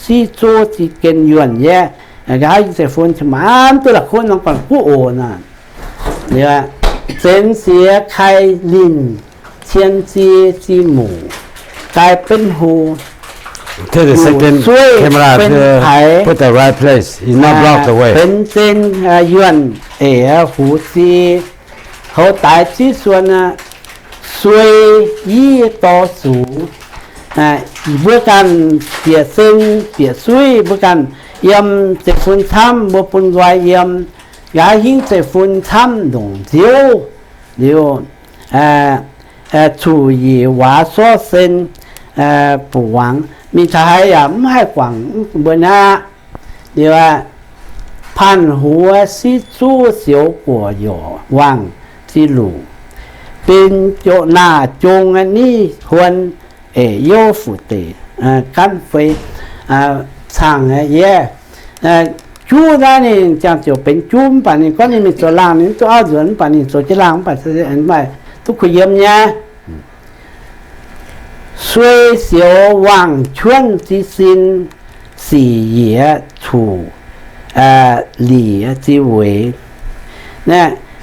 siqv zuov zi gen yuonh yie. Nqa'haav hingv zeiv-fun maaih duqv la'kuqv norm gorn-guqv oc nor. Zenx siex kai linh, cien zie zi muc, gai benv hu, Zueih benx taaix, benx zen yuonh eix huv si, houx daix ziv suon, suei yie dorh zuqc. Mbuo ganh bieqc sen bieqc suiv, mbuo ganh yiem zeiv-fun camv, mbuo bun nqoi yiem, nqa'haav hingv zeiv-fun camv ndongc nziouv liuz, zuqc yietc waac sortv sen buoqc wangx. Mingh taux haaix yaac mv haih guangc mbuo naaiv. Liuz, panh huv siqv zuv sioux guoqv yoc wangc ziqc luc, benx joqc naah jong nitv huon eix youv fuqv deic, gaanv fei cangh yie. Juv naaiv ninh ziangh ziouc benx juv mv baac ninh gorngv ninh mingh zoux laangh ninh mv duqv auv nzuonx mv baac ninh zoux jienv laangh mv baac maaih duqv kuh yiem nyei. Suei sioux wangc juonv ziqc sin, sic yiec cuqc lic ziqc weic.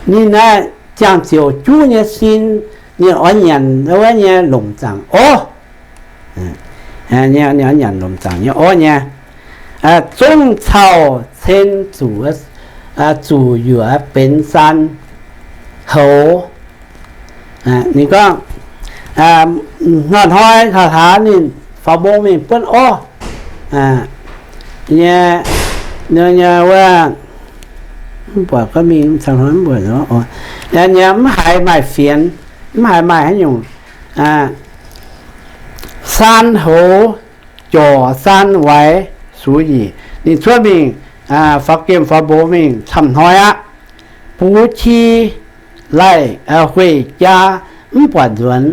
Ninh naaiv ziangh ziouc juv nyei sin, ninh oix nyanc wuov nyei lomc zaangc orv. Ninh oix nyanc lomc zaangc nyei orv nyei. Zungv cau cen zuqc, zuqc yuoqc benx saan houx. Ninh gorngv, hnoi-hnoi taux haaix ninh faaux mbong mingh buonv orv nyei, nyei wuov, mv buatc gorngv mingh, mv haiz maaih fienx, mv haiz maaih haaix nyungc saan houx, jorc saan waix sux yic. Ninh cuotv mingh faaux gemh faaux mbong mingh camv hnoi aqv. Buv qi laih hueic jaa mv buatc nzuonx.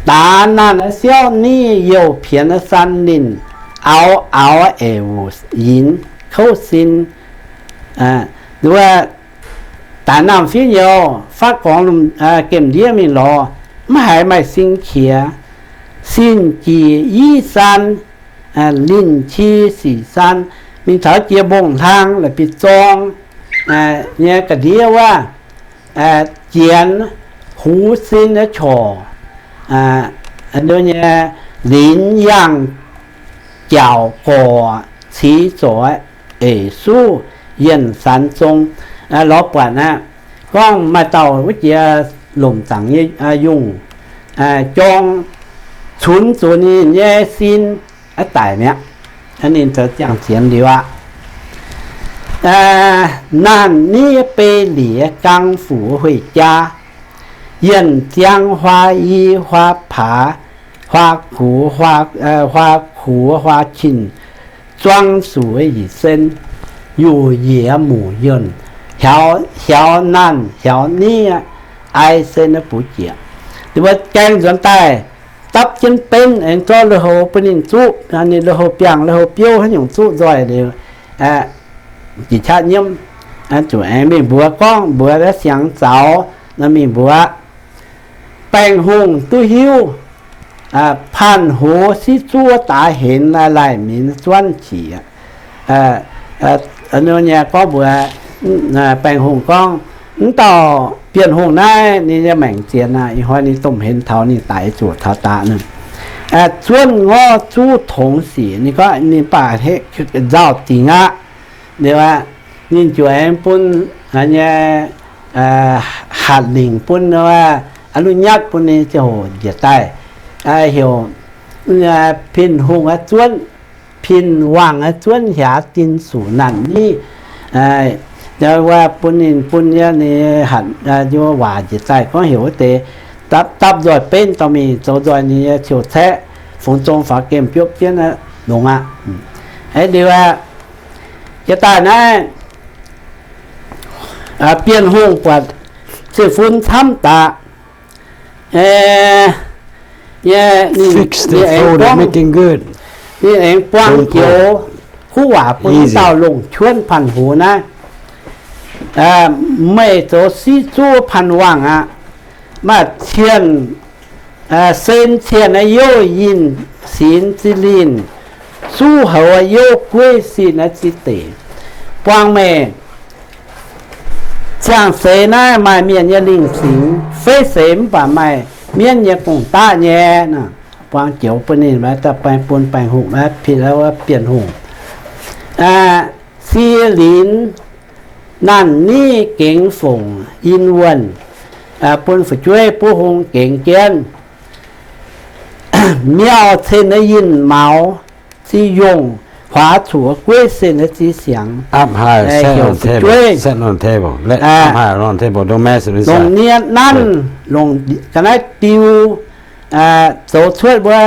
Daaix naanh siauv nitv youh pienx saan ninh, aux aux eix wuc yinx kouv sin. Wuov daaix naanh fiev nyouz, faatv gorngx gemh ndiev mingh lorz, mv haiz maaih sin qiex. Sin jiex i saan, linh qi sic saan, mingh taux jiex mbong hlang la'bieiv-zorng nyei ga'ndiev wuov, jienx huv sin corc, nyei linx yangh jauc gorc ciz zoix eix suv yienh sanx zong. Lorz buatc aqv, gorngv maaih dauh wuov jiex lomc zaangc nyei yungh jorng cunx zuqc ninh nyei sin daic mi'aqv. Ninh zoux ziangh zienx liuz aqv. Naanh nitv bei liez gaang fuc hueic jaa, yienh ziang huaa i huaa paax, huaa kuv, huaa kuv huaa cin, zuang zuqc yietc sen, yuqc yiez muc younh, hiaaux naanh hiaaux nitv, ai sen bux jieqc. Ninh mbuo gaeng nzuonx daaih, dapv jienv benv aengx zorqv lui-houx bun ninh zuqv. Ninh lui-houx biangh lui-houx biouv haaix nyungc zuqv nzoih liuz, jiex qaqv nyiemv. Zuqc aengx mingh mbuox gorngv mbuox siangx zaux nor mingh mbuox, Baengh Hungh duqv hiuv, panh hoz siqv zuov daaix henx laih laih minx zuonv qiex. Nyei gorngv mbuox Baengh Hungh gorngv, mv dauh Bienh Hungh naaiv ninh nyei maengc zienx aqv. Ih hnoi ninh domh henx taux ninh daic zuqc taux daqc nor, zuonv ngorv zuqv tongx sic. Ninh gorngv ninh baac nzauh dingc aqv. Liuz aqv, ninh ziouc aengx bun nyei hatc lingc bun, a'luv nyatv bun ninh ziouc hoc njiec daaih, heuc Pin Hungh aqv zuonv, Pin Wangh aqv zuonv hiaaux din suqc naanh niv. Wuov bun ninh bun nyei, ninh hatc nyei waac njiec daaih gorngv heuc wuov deix dapv nzoih benv dorh mingh zoux nzoih ninh nyei ciou caeqv, fungx zong faaux gemh biopv jienv longx aqv. Liuz aqv, jiex daaih naaiv, Bienh Hungh buatc zeiv-fun camv daqc, ninh aengx buang joux kuv waac bun dauh longc juonv panh hoz naaiv, meih zoux siqv zuv panh wangh aqv. Maaih cien, sen cien naaiv youh yinh sinx zinh linh, zuv houx youh gueiv sin naaiv zinh deic. Buang meih, ziangh seix naaiv maaih mienh nyei lingh singx, feiv seix mv baac maaih mienv nyei gong-daqv nyei. buang joux bun ninh, maiv daaih baeng bun baeng hungh, maiv pin wuov Bienh Hungh. Sie linx naanh niv gengx fongc in wuonh, bun fu'jueiv buov hung gengx jienv. Miauh cen naaiv yinh maux, zic yongh huaax cuqv gueiv sen naaiv zic siangx. Apv haaix, set on table, set on table, let apv haaix on table, don't mess with this. Longc nie nanv, longc ga'naaiv diu, zoux cuotv mbuo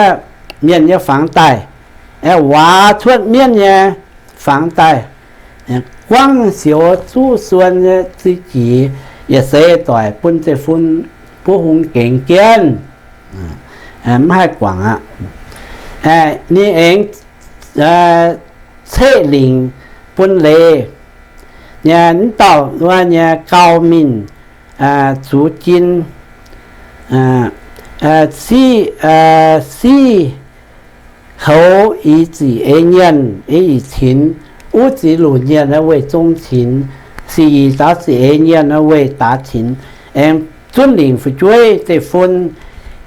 mienh nyei fangx daaih, waac cuotv mienv nyei fangx daaih, guangv sioux zuqv suon nyei zic jiex, yietc seix doic bun zeiv-fun buov hung gengx jienv, mv haih guangc aqv. Ninh aengx ceqv lingc bun leiz nyei, mv dauh wuov nyei gauh mingh zuqc jin, siqv, siqv houx i zic eix nyienh, eix i cinx, uv zic luc nyienh weih zong cinx, siqv i daaux zic eix nyienh weih daaix cinx. Aengx zunv lingc fu'jueiv zeiv-fun,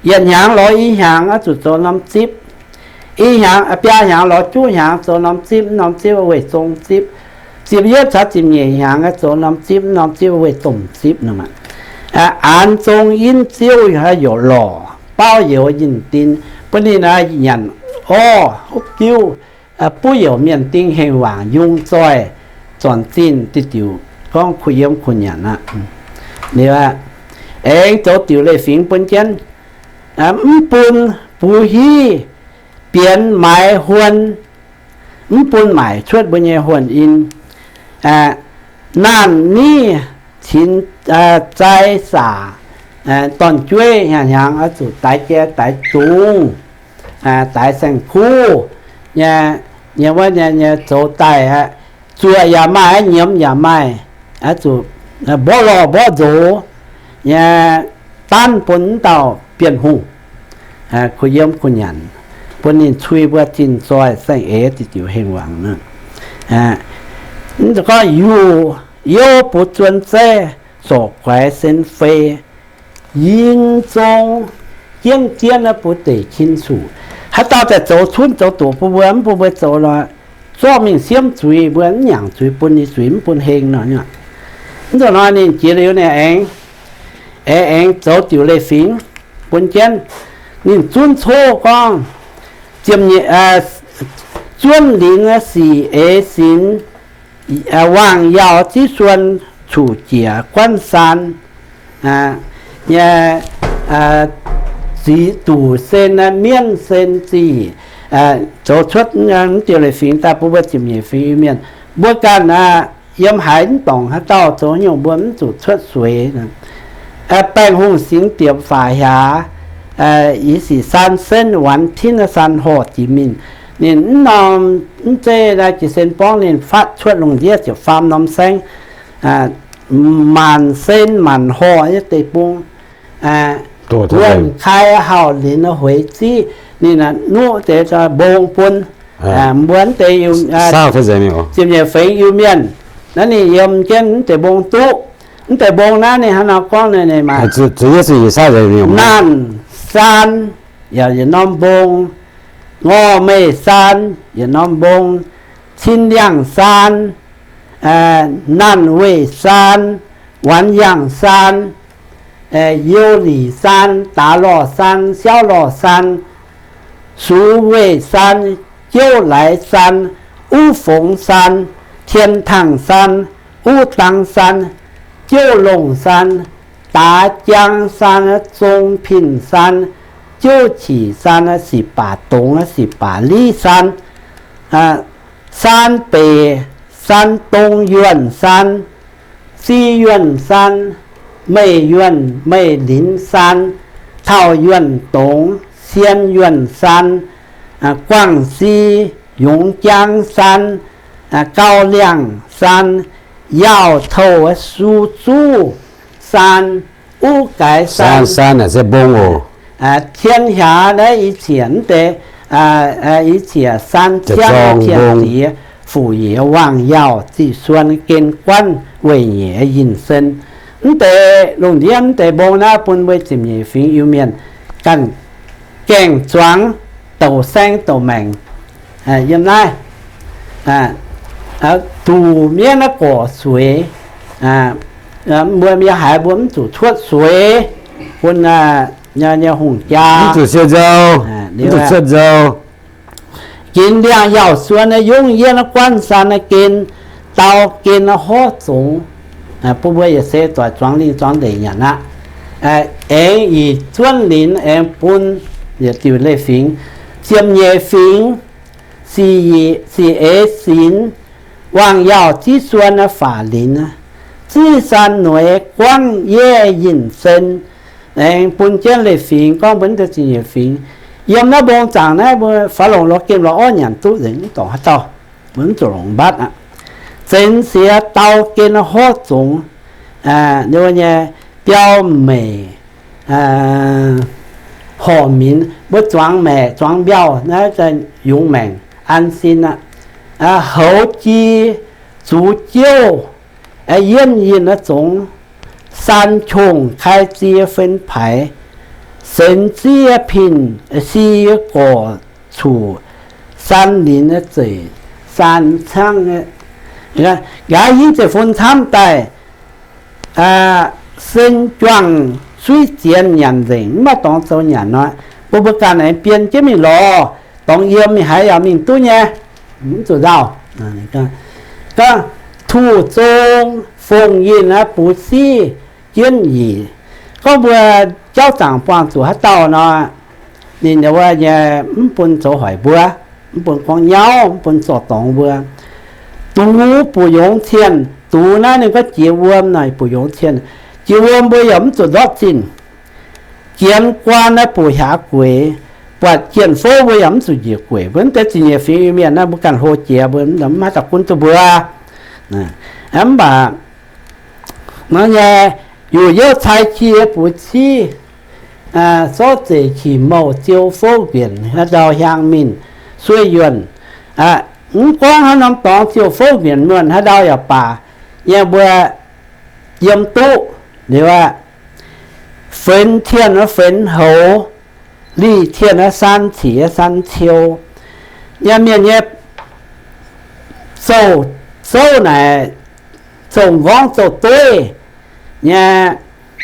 yietc hnyangx lorz i hnyangx oix zuqc zoux norm zipv. I hnyangx, biaa hnyangx lorz juqv hnyangx zoux norm zipv, norm zipv weih zong zipv. Ziepc yietv caux ziepc nyeic hnyangx zoux norm zipv, norm zipv weih domh zipv nor. Aanx zong in ziouv haaix youc lorqc, bauv youz yinh din, bun ninh nyanc orv hopv diuv, buov youc mienh ding hengh waangc yungz zoih, zornc zinh diuh diuc gorngv kuh yiem kuh nyanc aqv. Aengx zoux diuc leiz-fingx bun jienv, mv bun buv hiv, bienx maaiz huon, mv bun maaic cuotv mbuo nyei huon in. Naanh niv cinx zai saac, dorn-jueiv hnyangx oix zuqc daix jai daix zungv, daix saeng-kuv nyei, nyei wuov nyei, nyei zoux daaih aqv. Zuoqc yaac maaih, nyiemz yaac maaih, oix zuqc mborqv lorh mborqv nzox nyei, danv bun mv dauh Bienh Hungh kuh yiem kuh nyanc, bun ninh cui mbuo zinh zoih saeng-eix diuh diuc hengh waangc. Mv gorngv yuh youv butv zuon zeiv, zorc guaix sen fei, yinh zong jienv jienv butv deic cin cuqc. Haaix dauh daaih zoux cunv zoux doqc bun mbuo, mv bun mbuo zoux nor, zorqv mingh siemv zuiz mbuo, mv nyaangc zuiz bun ninh, zuiz mv bun heng nor. Mv zuqc nor ninh jiex liuz ninh aengx, aengx zoux diuc leiz-fingx bun jienv. Ninh zunv coqv gorngv, ziemx, zuonv linz sic eix sinx, waangh yaauh ziv suon cuqv jiex guanv saan nyei, zic duqv sen, mienv sen zic, zoux cuotv mv diuh leiz-fingx daaih bun mbuo ziepc nyeic fingx Iu-Mienh. Mbuo ganh yiem haaix mv dorngc haaix dauh zoux nyungc mbuo mv zuqc cuotv sueix. Baengh Hungh singx diepc faatv hiaangx, i sic saan senv wanx tinv saan horh jiex mingh. Ninh mv norm, mv zeiz naaiv jiez sin borngv ninh fatv cuotv lungh ndiev ziepc faam norm saengv, maanc sen maanc horh nyei deic-bung, wuonh kai hauh linz hueix ziqv, ninh nuqv deix mbong bun mbuo deix ziepc nyeic fingx Iu-Mienh. Naaiv ninh yiem jienv mv deix mbong duqv. Mv deix mbong naaiv ninh hnangv nor gorngv, ninh maah, Naanh Saan yaac yietc norm mbong, Ngorc Meih Saan yietc norm mbong, Cin Liangh Saan, Naanh Weih Saan, Wanx Yangh Saan, Youh Lic Saan, Daax Lorh Saan, Siauv Lorh Saan, Sux Weih Saan, Jouv Laaix Saan, Uv Fongx Saan, Tien Tangh Saan, Uv Dangx Saan, Jouv Longh Saan, Daax Jaang Saan, Zong Pinh Saan, Jouv Qic Saan, Sic Baac Dongz, Sic Baac Liv Saan, Saan Beic, Saan Dong Yuonh Saan, Zi Yuonh Saan, Meih Yuonh, Meih Linz Saan, Tauh Yuonh Dongz, Sien Yuonh Saan, Guangv Si, Yongx Jaang Saan, Gauh Liangh Saan, Yaauh Touh, Su Zuv Saan, Uv Gaaix Saan, Tien Hiaax naaiv i ciec mv deix, i ciec saan ciangv tien diex, Fuc Yiec, Waangh Yaauh, Ziqc Suon, Gen Guanv, Weih Nyeic, Yinh Sen. Mv deix lungh ndiev mv deix mbong naaiv bun mbuo ziepc nyeic fingx Iu-Mienh ganh gaengh zuangx douc saeng douc maengc yiem naaiv, duqv mienv naaiv gorx-sueix. Mbuo mienh haiz mbuo mv zuqc cuotv sueix bun nyei hungh jaa, mv zuqc cuotv nzou. Ginx ndiangx-yaauh suon yungv yiem guanh san gen, dau gen horv zungx. Bun mbuo yietc seix doic zuangx lingh zuangx ndeic nyanc aqv. Aengx ih zuonv linz aengx bun yietc diuc leiz-fingx, ziepc nyeic fingx, sic eix sinx, wangc yaauh ziv suon faatv linz, ziv san nueiz guangv yie yinh sen. Aengx bun jienv leiz-fingx gorngv mbuo naaiv deix ziepc nyeic fingx, yiem naaiv mbong zaangc naaiv mbuo faaux longc lorz gemh lorz orv nyanc duqv nzengc, mv dorngc haaix dauh, mbuo mv zuqc longc mbatv aqv. Zenx siex dau gen horv zungx, nyei biauv meic, horc minx, mbuo zuangx maeqc zuangx mbiauh naaiv yungz maengc an sin aqv. Houz ji, zux jiouv, yienv yinh zongx, san qongh kai zie fen paaix, senx ziev pinh si gorc cuqc, san linz zeic san cangv. Nqa'haav hingv zeiv-fun camv daaih, sen juangc suiv zienx nyanc nzengc, mv maaih dorngx zoux nyanc nor. Mbuo mbuo ganh aengx bien jienv mingh lorz, dorngx yiem mingh haaix yaac mingh duqv nyei, mv zuqc nzauh. Tuh zong fongc yinh aqv, bux siv jienv yic. Gorngv mbuo jauv zaangc buangh zuqc haaix dauh nor, ninh wuov nyei mv bun zoux hoic mbuo, mv bun gorngv nyauv, mv bun zorqv dorngx mbuo. Dux buoz-yongz cienh, dux naaiv ninh gorngv jiex wuom naaic buoz-yongz cienh. Jiex wuom mbuo yaac mv zuqc ndortv zinh. Jienx guaan naaiv buoz-haaix gueix, buatc jien-fouv mbuo yaac mv zuqc njiec gueic. Mbuo mv deix ziepc nyeic fingx Iu-Mienh naaiv mbuo ganh hlo jiex mbuo mv maaih daux gunv duqv mbuo. Mv baac nor nyei, yuqc youv cai qiex bux civ, sortv zeic qiex mouh ziou fouv nquenc haaix ndau hiaang mingh sueih yuonh. Mv gorngv haaix norm dorngx ziou fouv nquenc muonh haaix ndau yaac baac, yie mbuo yiem duqv liuz aqv. Fenx tienh fenx houx, lih tienh san cic san ciou. Nyei mienh nyei zouv, zouv naaic zouv nqorngv zouv dueiv nyei,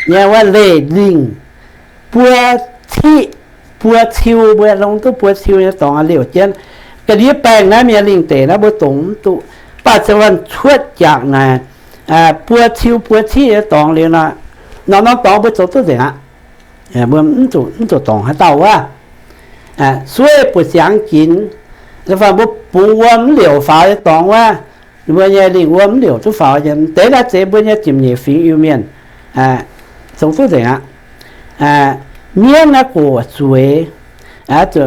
nyei wuov leiz lingh buo ciqv buo ciu, mbuo longc duqv buo ciu nyei dorngx liouc jienv. Ga'ndiev baengh naaiv mienh lingh deic naaiv mbuo dongc mv duqv, mv baac se wuov cuotv jangc naaic, buo ciu buo ciqv nyei dorngx liuz nor, norm-norm dorngx mbuo zoux duqv nzengc aqv. Mbuo mv zuqc dorngc haaix dauh wuov. Sueih buoz-siangx ginx, fai mbuo bungx wuom mv liouc faaux nyei dorngx wuov, mbuo nyei lingh wuom mv liouc duqv faaux. Deix naaiv zeiz mbuo nyei ziepc nyeic fingx Iu-Mienh zoux duqv nzengc aqv. Mienv naaiv gorx-sueix,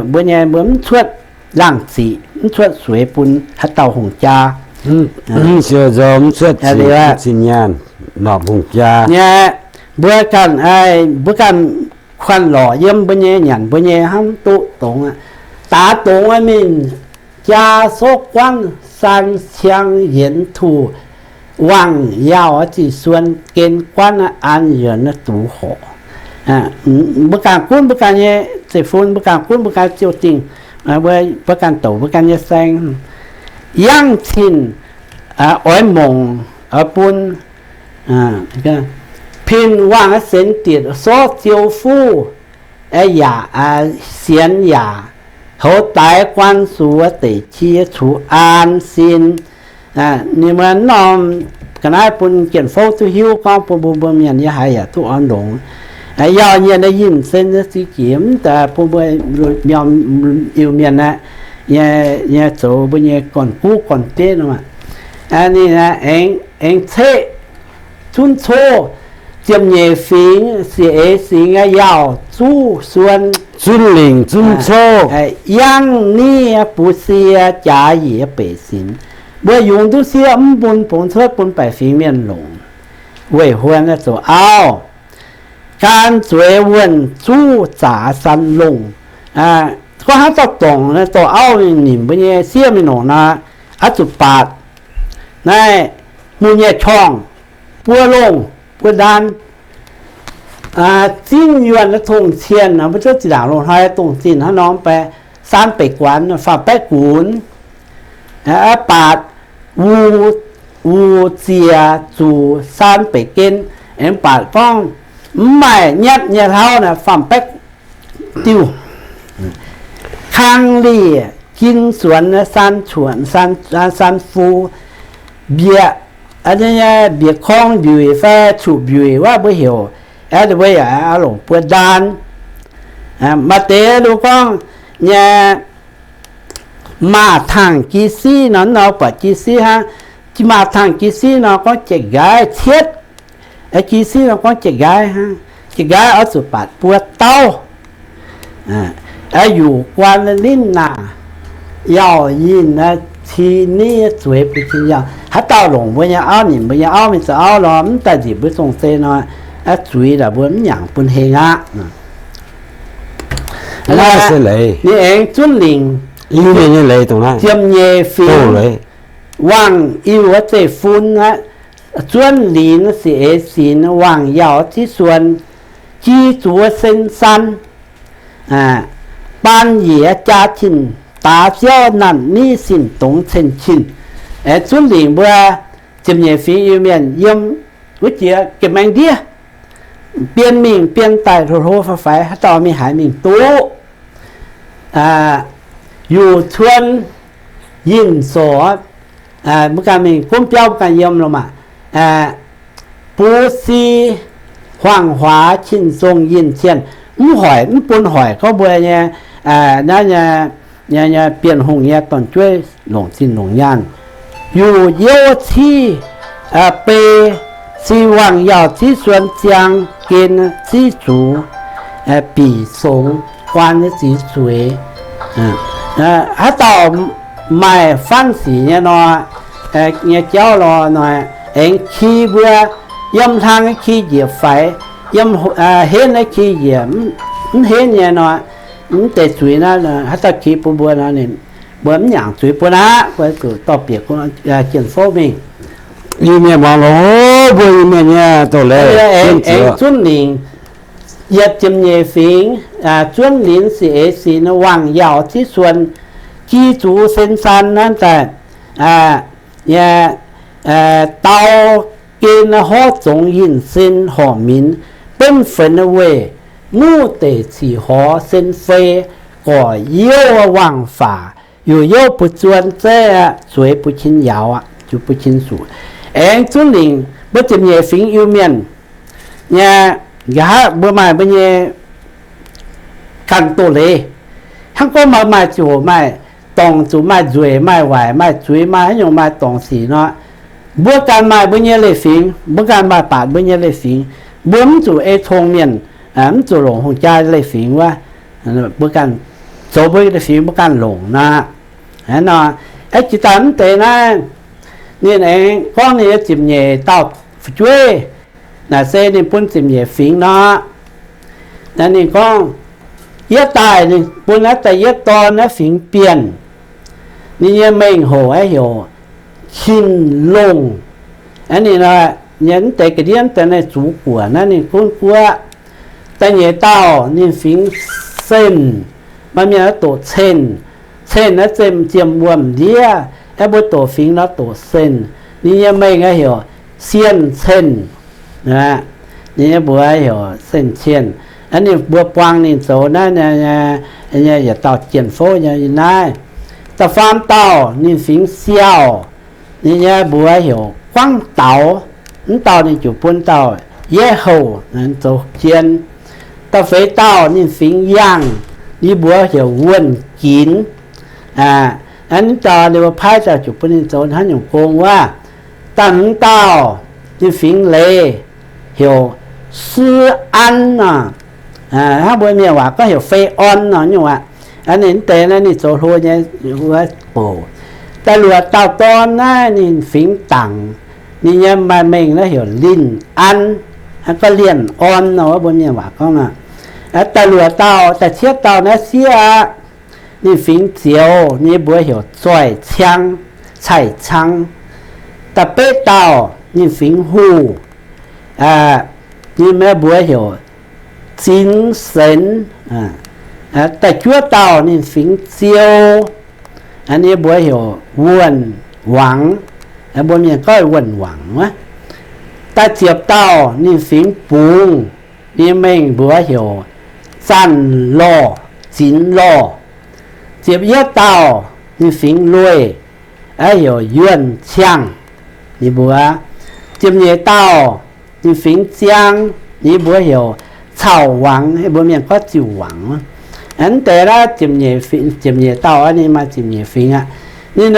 mbuo nyei mbuo mv cuotv laangh ziqc, mv cuotv sueix bun haaix dauh hungh jaa. Mv cuotv zinh nyaanh norqc hungh jaa. Nyei, mbuo ganh, mbuo ganh kuanh lorqc yiem mbuo nyei nyanc mbuo nyei hnamv duqv dongz aqv. Daaix dongz mingh jaa sorv guanv san ciang yienx tuh wangc yaauh ziqc suon gen guanv an yienx dux horc. Mbuo ganh gunv mbuo ganh nyei zeiv-fun, mbuo ganh gunv mbuo ganh ziouh dingh, mbuo ganh douc mbuo ganh nyei saeng, yangh cin oix mongc oix bun, pin wangh senx dietc sorv ziou fuv, yaac sienx yaac hoz daix guan suox deic qiex cuqv an sin. Ninh mbuo norm ga'naaiv bun jien-fouv duqv hiuv gorngv bun mbuo mbuo mienh yie haiz yaac duqv oix longx. Yaac nyienh yinh sen ziqc jiex mv daaih bun mbuo mienh, Iu-Mienh aqv, nyei zoux mbuo nyei gorn-guv gorn-deiv nor. Ninh aengx ceqv zunv cov ziepc nyeic fingx siec eix singx nyei yaauh zuqv suon, zunv lingc zunv cov, yangh niv bun sie jaax yiec beic sinx. Mbuo yungz duqv sieqv mv bun bungx cuotv bun baeqc fingx mienh longc. Weih huon zoux auv, gan zueiz wuonh zuqv zaax san longh. Gorngv hnangv dauh dorngc dorh auv mingh nimc mbuo nyei sieqv mingh longc nor, aqv zuqc baatc naaiv hmuh nyei qorngv, buo longh buo ndaan, Zinh yuonh tongh cienh, mbuo zuov zinh ndaangc loz-hnoi dongh zinh hnangv nor mv bei, 三百 guanx, faam baeqv gunx. Aa, baatc wuc, wuc ziec zuqc 三百 gen, aengx baatc gorngv mv maaih nyatv nyei hlauv naaic faam baeqv diuh. 康丽金钻三寸, 三, 三夫, mbieqc, mbieqc korng mbiuic fai cuqv mbiuic wuov mbuo heuc, mbuo yaac longc buo ndaan. Maaih deix lu gorngv nyei, maaih tangh gi siqv nor, nor buatc gi siqv hnangv. Maaih tangh gi siqv nor gorngv jiex nqaiv cietv, gi siqv nor gorngv jiex nqaiv hnangv. Jiex nqaiv oix zuqc baatc buo dauh. Yuqc guan ninh naaic, yaac yinh ci niv zueiz bun cin yaac. Haaix dauh longc mbuo nyei auv, nyinc mbuo nyei auv, mingh zoux auv lorz mv daaih nzipc mbuo zong zei nor, zuiz naaic mbuo mv nyanc bun heng aqv. Ninh aengx zunv lingc, ziepc nyeic fingx, wangc iu zeiv-fun aqv, zuonv linz sic eix sinx, wangc yaac ziv suon, ji zuqc sen san, baan yiec jaa cin, daaix ziouv nanc niv sin dongz cen cin. Zunv lingc mbuo ziepc nyeic fingx Iu-Mienh yiem wuov jiex gemh maeng ndiev, bien mingh bien daaih hlo hlo fai faix, haaix dauh mingh haaix mingh duqv. Yuqc cuon yinh soc, mbuo ganh mingh gunv biauv mbuo ganh yiem lorqc maah. Buv si huaang-huaax cin zong yinh cien, mv hoic mv bun hoic gorngv mbuo nyei, naaiv nyei, nyei, nyei Bienh Hungh nyei dorn-jueiv longc zinh longc nyaanh. Yuqc youv civ, bei si wangc yaac ziv suon ziang gen ziv zuqc, bic songx guaan nyei ziqc zueiz. Haaix dauh maaih faanv sic nyei nor, nyei jauv lorqc nor, aengx ki mbuo yiem hlang ki njiec faix, yiem henv ki njiec mv henv nyei nor, mv deix zuiz naaiv, haaix dauh ki bun mbuo nor, ninh mbuo mv nyanc zuiz bun aqv, mbuo zuqc dorh bieqc Jien-Fouv mingh. Iu-Mienh muangx loz, mbuo Iu-Mienh nyei doz-leiz, aengx zunv lingc, yietc ziepc nyeic fingx, zuonv linz sic eix sinx, wangc yaac ziv suon, ji zuqc sen san naaiv daaih, dau gen horv zongx yinh sen horc minx, benv fenx weih muv deic cic horx sen fei, gorc youv wangc faac, yuqc youv bun zuon zeiv, zueiz bun cin yauz, zueiz bun cin suqc. Aengx zunv lingc mbuo ziepc nyeic fingx Iu-Mienh nyei, nqa'haav mbuo maaih mbuo nyei ganh doz-leiz. Hnangv gorngv maaih, maaih ziouc maaih dorngc, zuqc maaih nzueic, maaih waaic, maaih zuiz, maaih haaix nyungc, maaih dorngc sic nor, mbuo ganh maaih mbuo nyei leiz-fingx, mbuo ganh maaih baatc mbuo nyei leiz-fingx. Mbuo mv zuqc ei cong mienh, mv zuqc longc hungh jaa leiz-fingx wuov. Mbuo ganh zoux mbuo leiz-fingx mbuo ganh longc nor. Hnangv nor, jiex daaih mv deix naaiv, ninh aengx gorngv ninh nyei ziepc nyeic dauh fu'jueiv, naaic se ninh bun ziepc nyeic fingx nor. Naaiv ninh gorngv, yietv daaih ninh bun naaiv daaih yietv dorn naaiv fingx Bienh. Ninh nyei mengh hoc aeqv, heuc Qin-Longh. Aeqv, ninh nyei mv deix ga'ndiev daaih naaiv zuqc guoqv naaiv ninh gunv guoqv. Da'nyeic dauh ninh fingx Sen, maaih mienh doqc Cen. Cen naaiv ziem, ziem wuom-ndiev, aeqv, mbuo doqc fingx nor doqc Sen. Ninh nyei mengh aeqv, heuc Sienh Cen. Ninh nyei mbuox heuc Sen Cien. Ninh mbuo buang ninh zoux naaiv nyei yietc dauh Jien-Fouv nyei naaiv. Da'faam dauh ninh fingx Siaauh, ninh nyei mbuox heuc Guangv Daux. Mv dauh ninh ziouc bun dauh Yietv Houh zoux jien. Da'feix dauh ninh fingx Yangh, ninh mbuox heuc Wuonh Ginx. Mv dauh ninh mbuo paaiv dauh ziouc bun ninh zoux haaix nyungc gong wuov. Da'hmz dauh ninh fingx Leiz, heuc Si An nor. Hnangv mbuo mienh waac gorngv heuc Fei On nor nyungc aqv. Ninh mv deix naaiv ninh zoux hlo nyei wuov bouc. Da'luoqc dauh dorn naaiv ninh fingx Dangc, ninh nyei maaih mengh naaiv heuc Linh An, gorngv Lienh On nor wuov mbuo mienh waac gorngv nor. Da'luoqc dauh, da'cietv dauh naaiv sieqv aqv. Ninh fingx Zioux, ninh mbuox heuc Zoih Ciang, Caih Cang. Da'betv dauh ninh fingx Huv, ninh mbuox heuc Zinx Senx. Da'juov dauh ninh fingx Ziou, ninh mbuox heuc Wuonh Wangx. Mbuo mienh gorngv Wuonh Wangx wuov. Da'ziepc dauh ninh fingx Bungz, ninh mengh mbuox heuc Zanc Lorh, Zinx Lorh. Ziepc yietv dauh ninh fingx Lueiz, heuc Yuonh Ciangh, ninh mbuox. Ziepc nyeic dauh ninh fingx Ziang, ninh mbuox heuc Cauc Wangx, mbuo mienh gorngv Ziuh Wangx. Mv deix naaiv ziepc nyeic dauh, ninh maaih ziepc nyeic fingx aqv. Ninh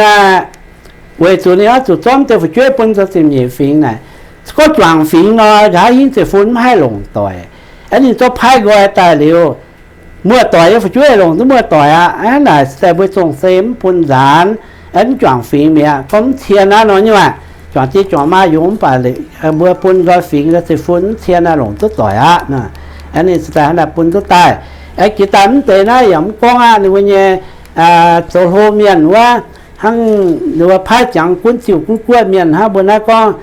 weic zuqc ninh oix zuqc zorqv deix fu'jueiv bun zoux ziepc nyeic fingx naaic, gorngv juangc fingx nor, nqa'haav hingv zeiv-fun mv haih longc doic. Ninh zorqv paaiv nqoi daaih liuz, muoz-doic nyei fu'jueiv longc duqv muoz-doic aqv. Hnangv naaic se daaih mbuo zong-zei mv bun nzaanx, mv juangc fingx mi'aqv. Gorngv mv cien aqv nor nyungc aqv, juangc die juangc maa yungz mv baac mbuo bun nqoi fingx, zeiv-fun mv cien aqv, longc duqv doic aqv. Ninh se daaih hnangv naaic bun duqv daaih. Jiex daaih mv deix naaiv yaac mv gorngv aqv, ninh mbuo nyei zoux hlo mienh wuov, hnangv ninh mbuo paaiv ziangx gunv ziuh gunv guoqv mienh hnangv mbuo naaiv gorngv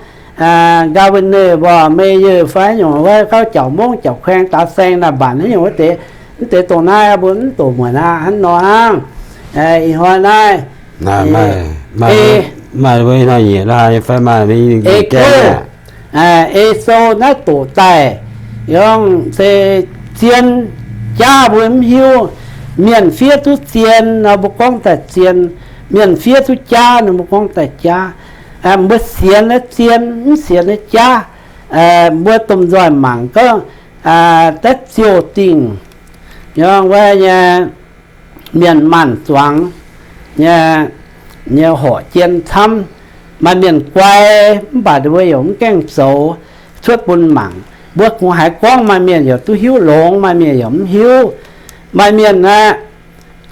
governor, mayor fai nyungc wuov, gauh jauv mongv jauv kuaeng daaux saeng naaic mbaanc haaix nyungc wuov deix. Mv deix dongh naaiv mbuo mv doqc muonc aqv, hnangv nor hnangv. Ih hnoi naaiv, maaih mbuo ih hnoi nyiec la'haaix fai maaih mbuo E Sou naaiv doqc daaih, yangh se zien jaav mbuo mv hiuv. Mienh fiev duqv zien nor mbuo gorngv daaih zien, mienh fiev duqv jaav nor mbuo gorngv daaih jaav. Mbuo sienx naaiv zien, mv sienx naaiv jaav. Mbuo domh nzoih mangc gorngv daav ziouh dingh, yangh wuov nyei mienh maanh zuangx nyei, nyei horqc jien camv. Maaih mienh guai, mv baac ninh mbuo yaac mv gaengh zoux. Cuotv bun mangc, mbuo kungx haiz gorngv maaih mienh yaac duqv hiuv longx, maaih mienh yaac mv hiuv. Maaih mienh aqv,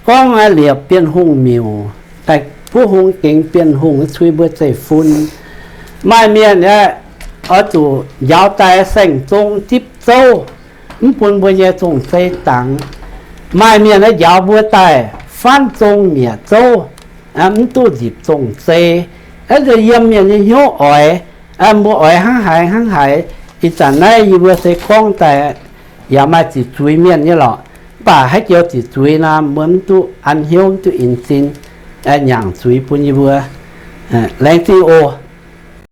gorngv liepc Bienh Hungh miuc, daaih buov hung gengx Bienh Hungh cui mbuo zeiv-fun. Maaih mienh aqv, oix zuqc njaaux daaih saeng-zong zipv zouv, mv bun mbuo nyei zong-zei dangx. Maaih mienh aqv, njaaux mbuo daaih faanv zong mietc zouv, mv duqv nzipc zong-zei. Aa, yiem mienh nyei hnyouv oix, mbuo oix hnangv haaix hnangv haaix. Ih zanc naaiv yie mbuo se gorngv daaih, yaac maaih ziqc zuiz mienh nyei lorqc. Mv baac haaix joux ziqc zuiz nor, mbuo mv duqv an hnyouv, mv duqv inz sin, nyaangc zuiz bun yie mbuo. Laengz zingh oc.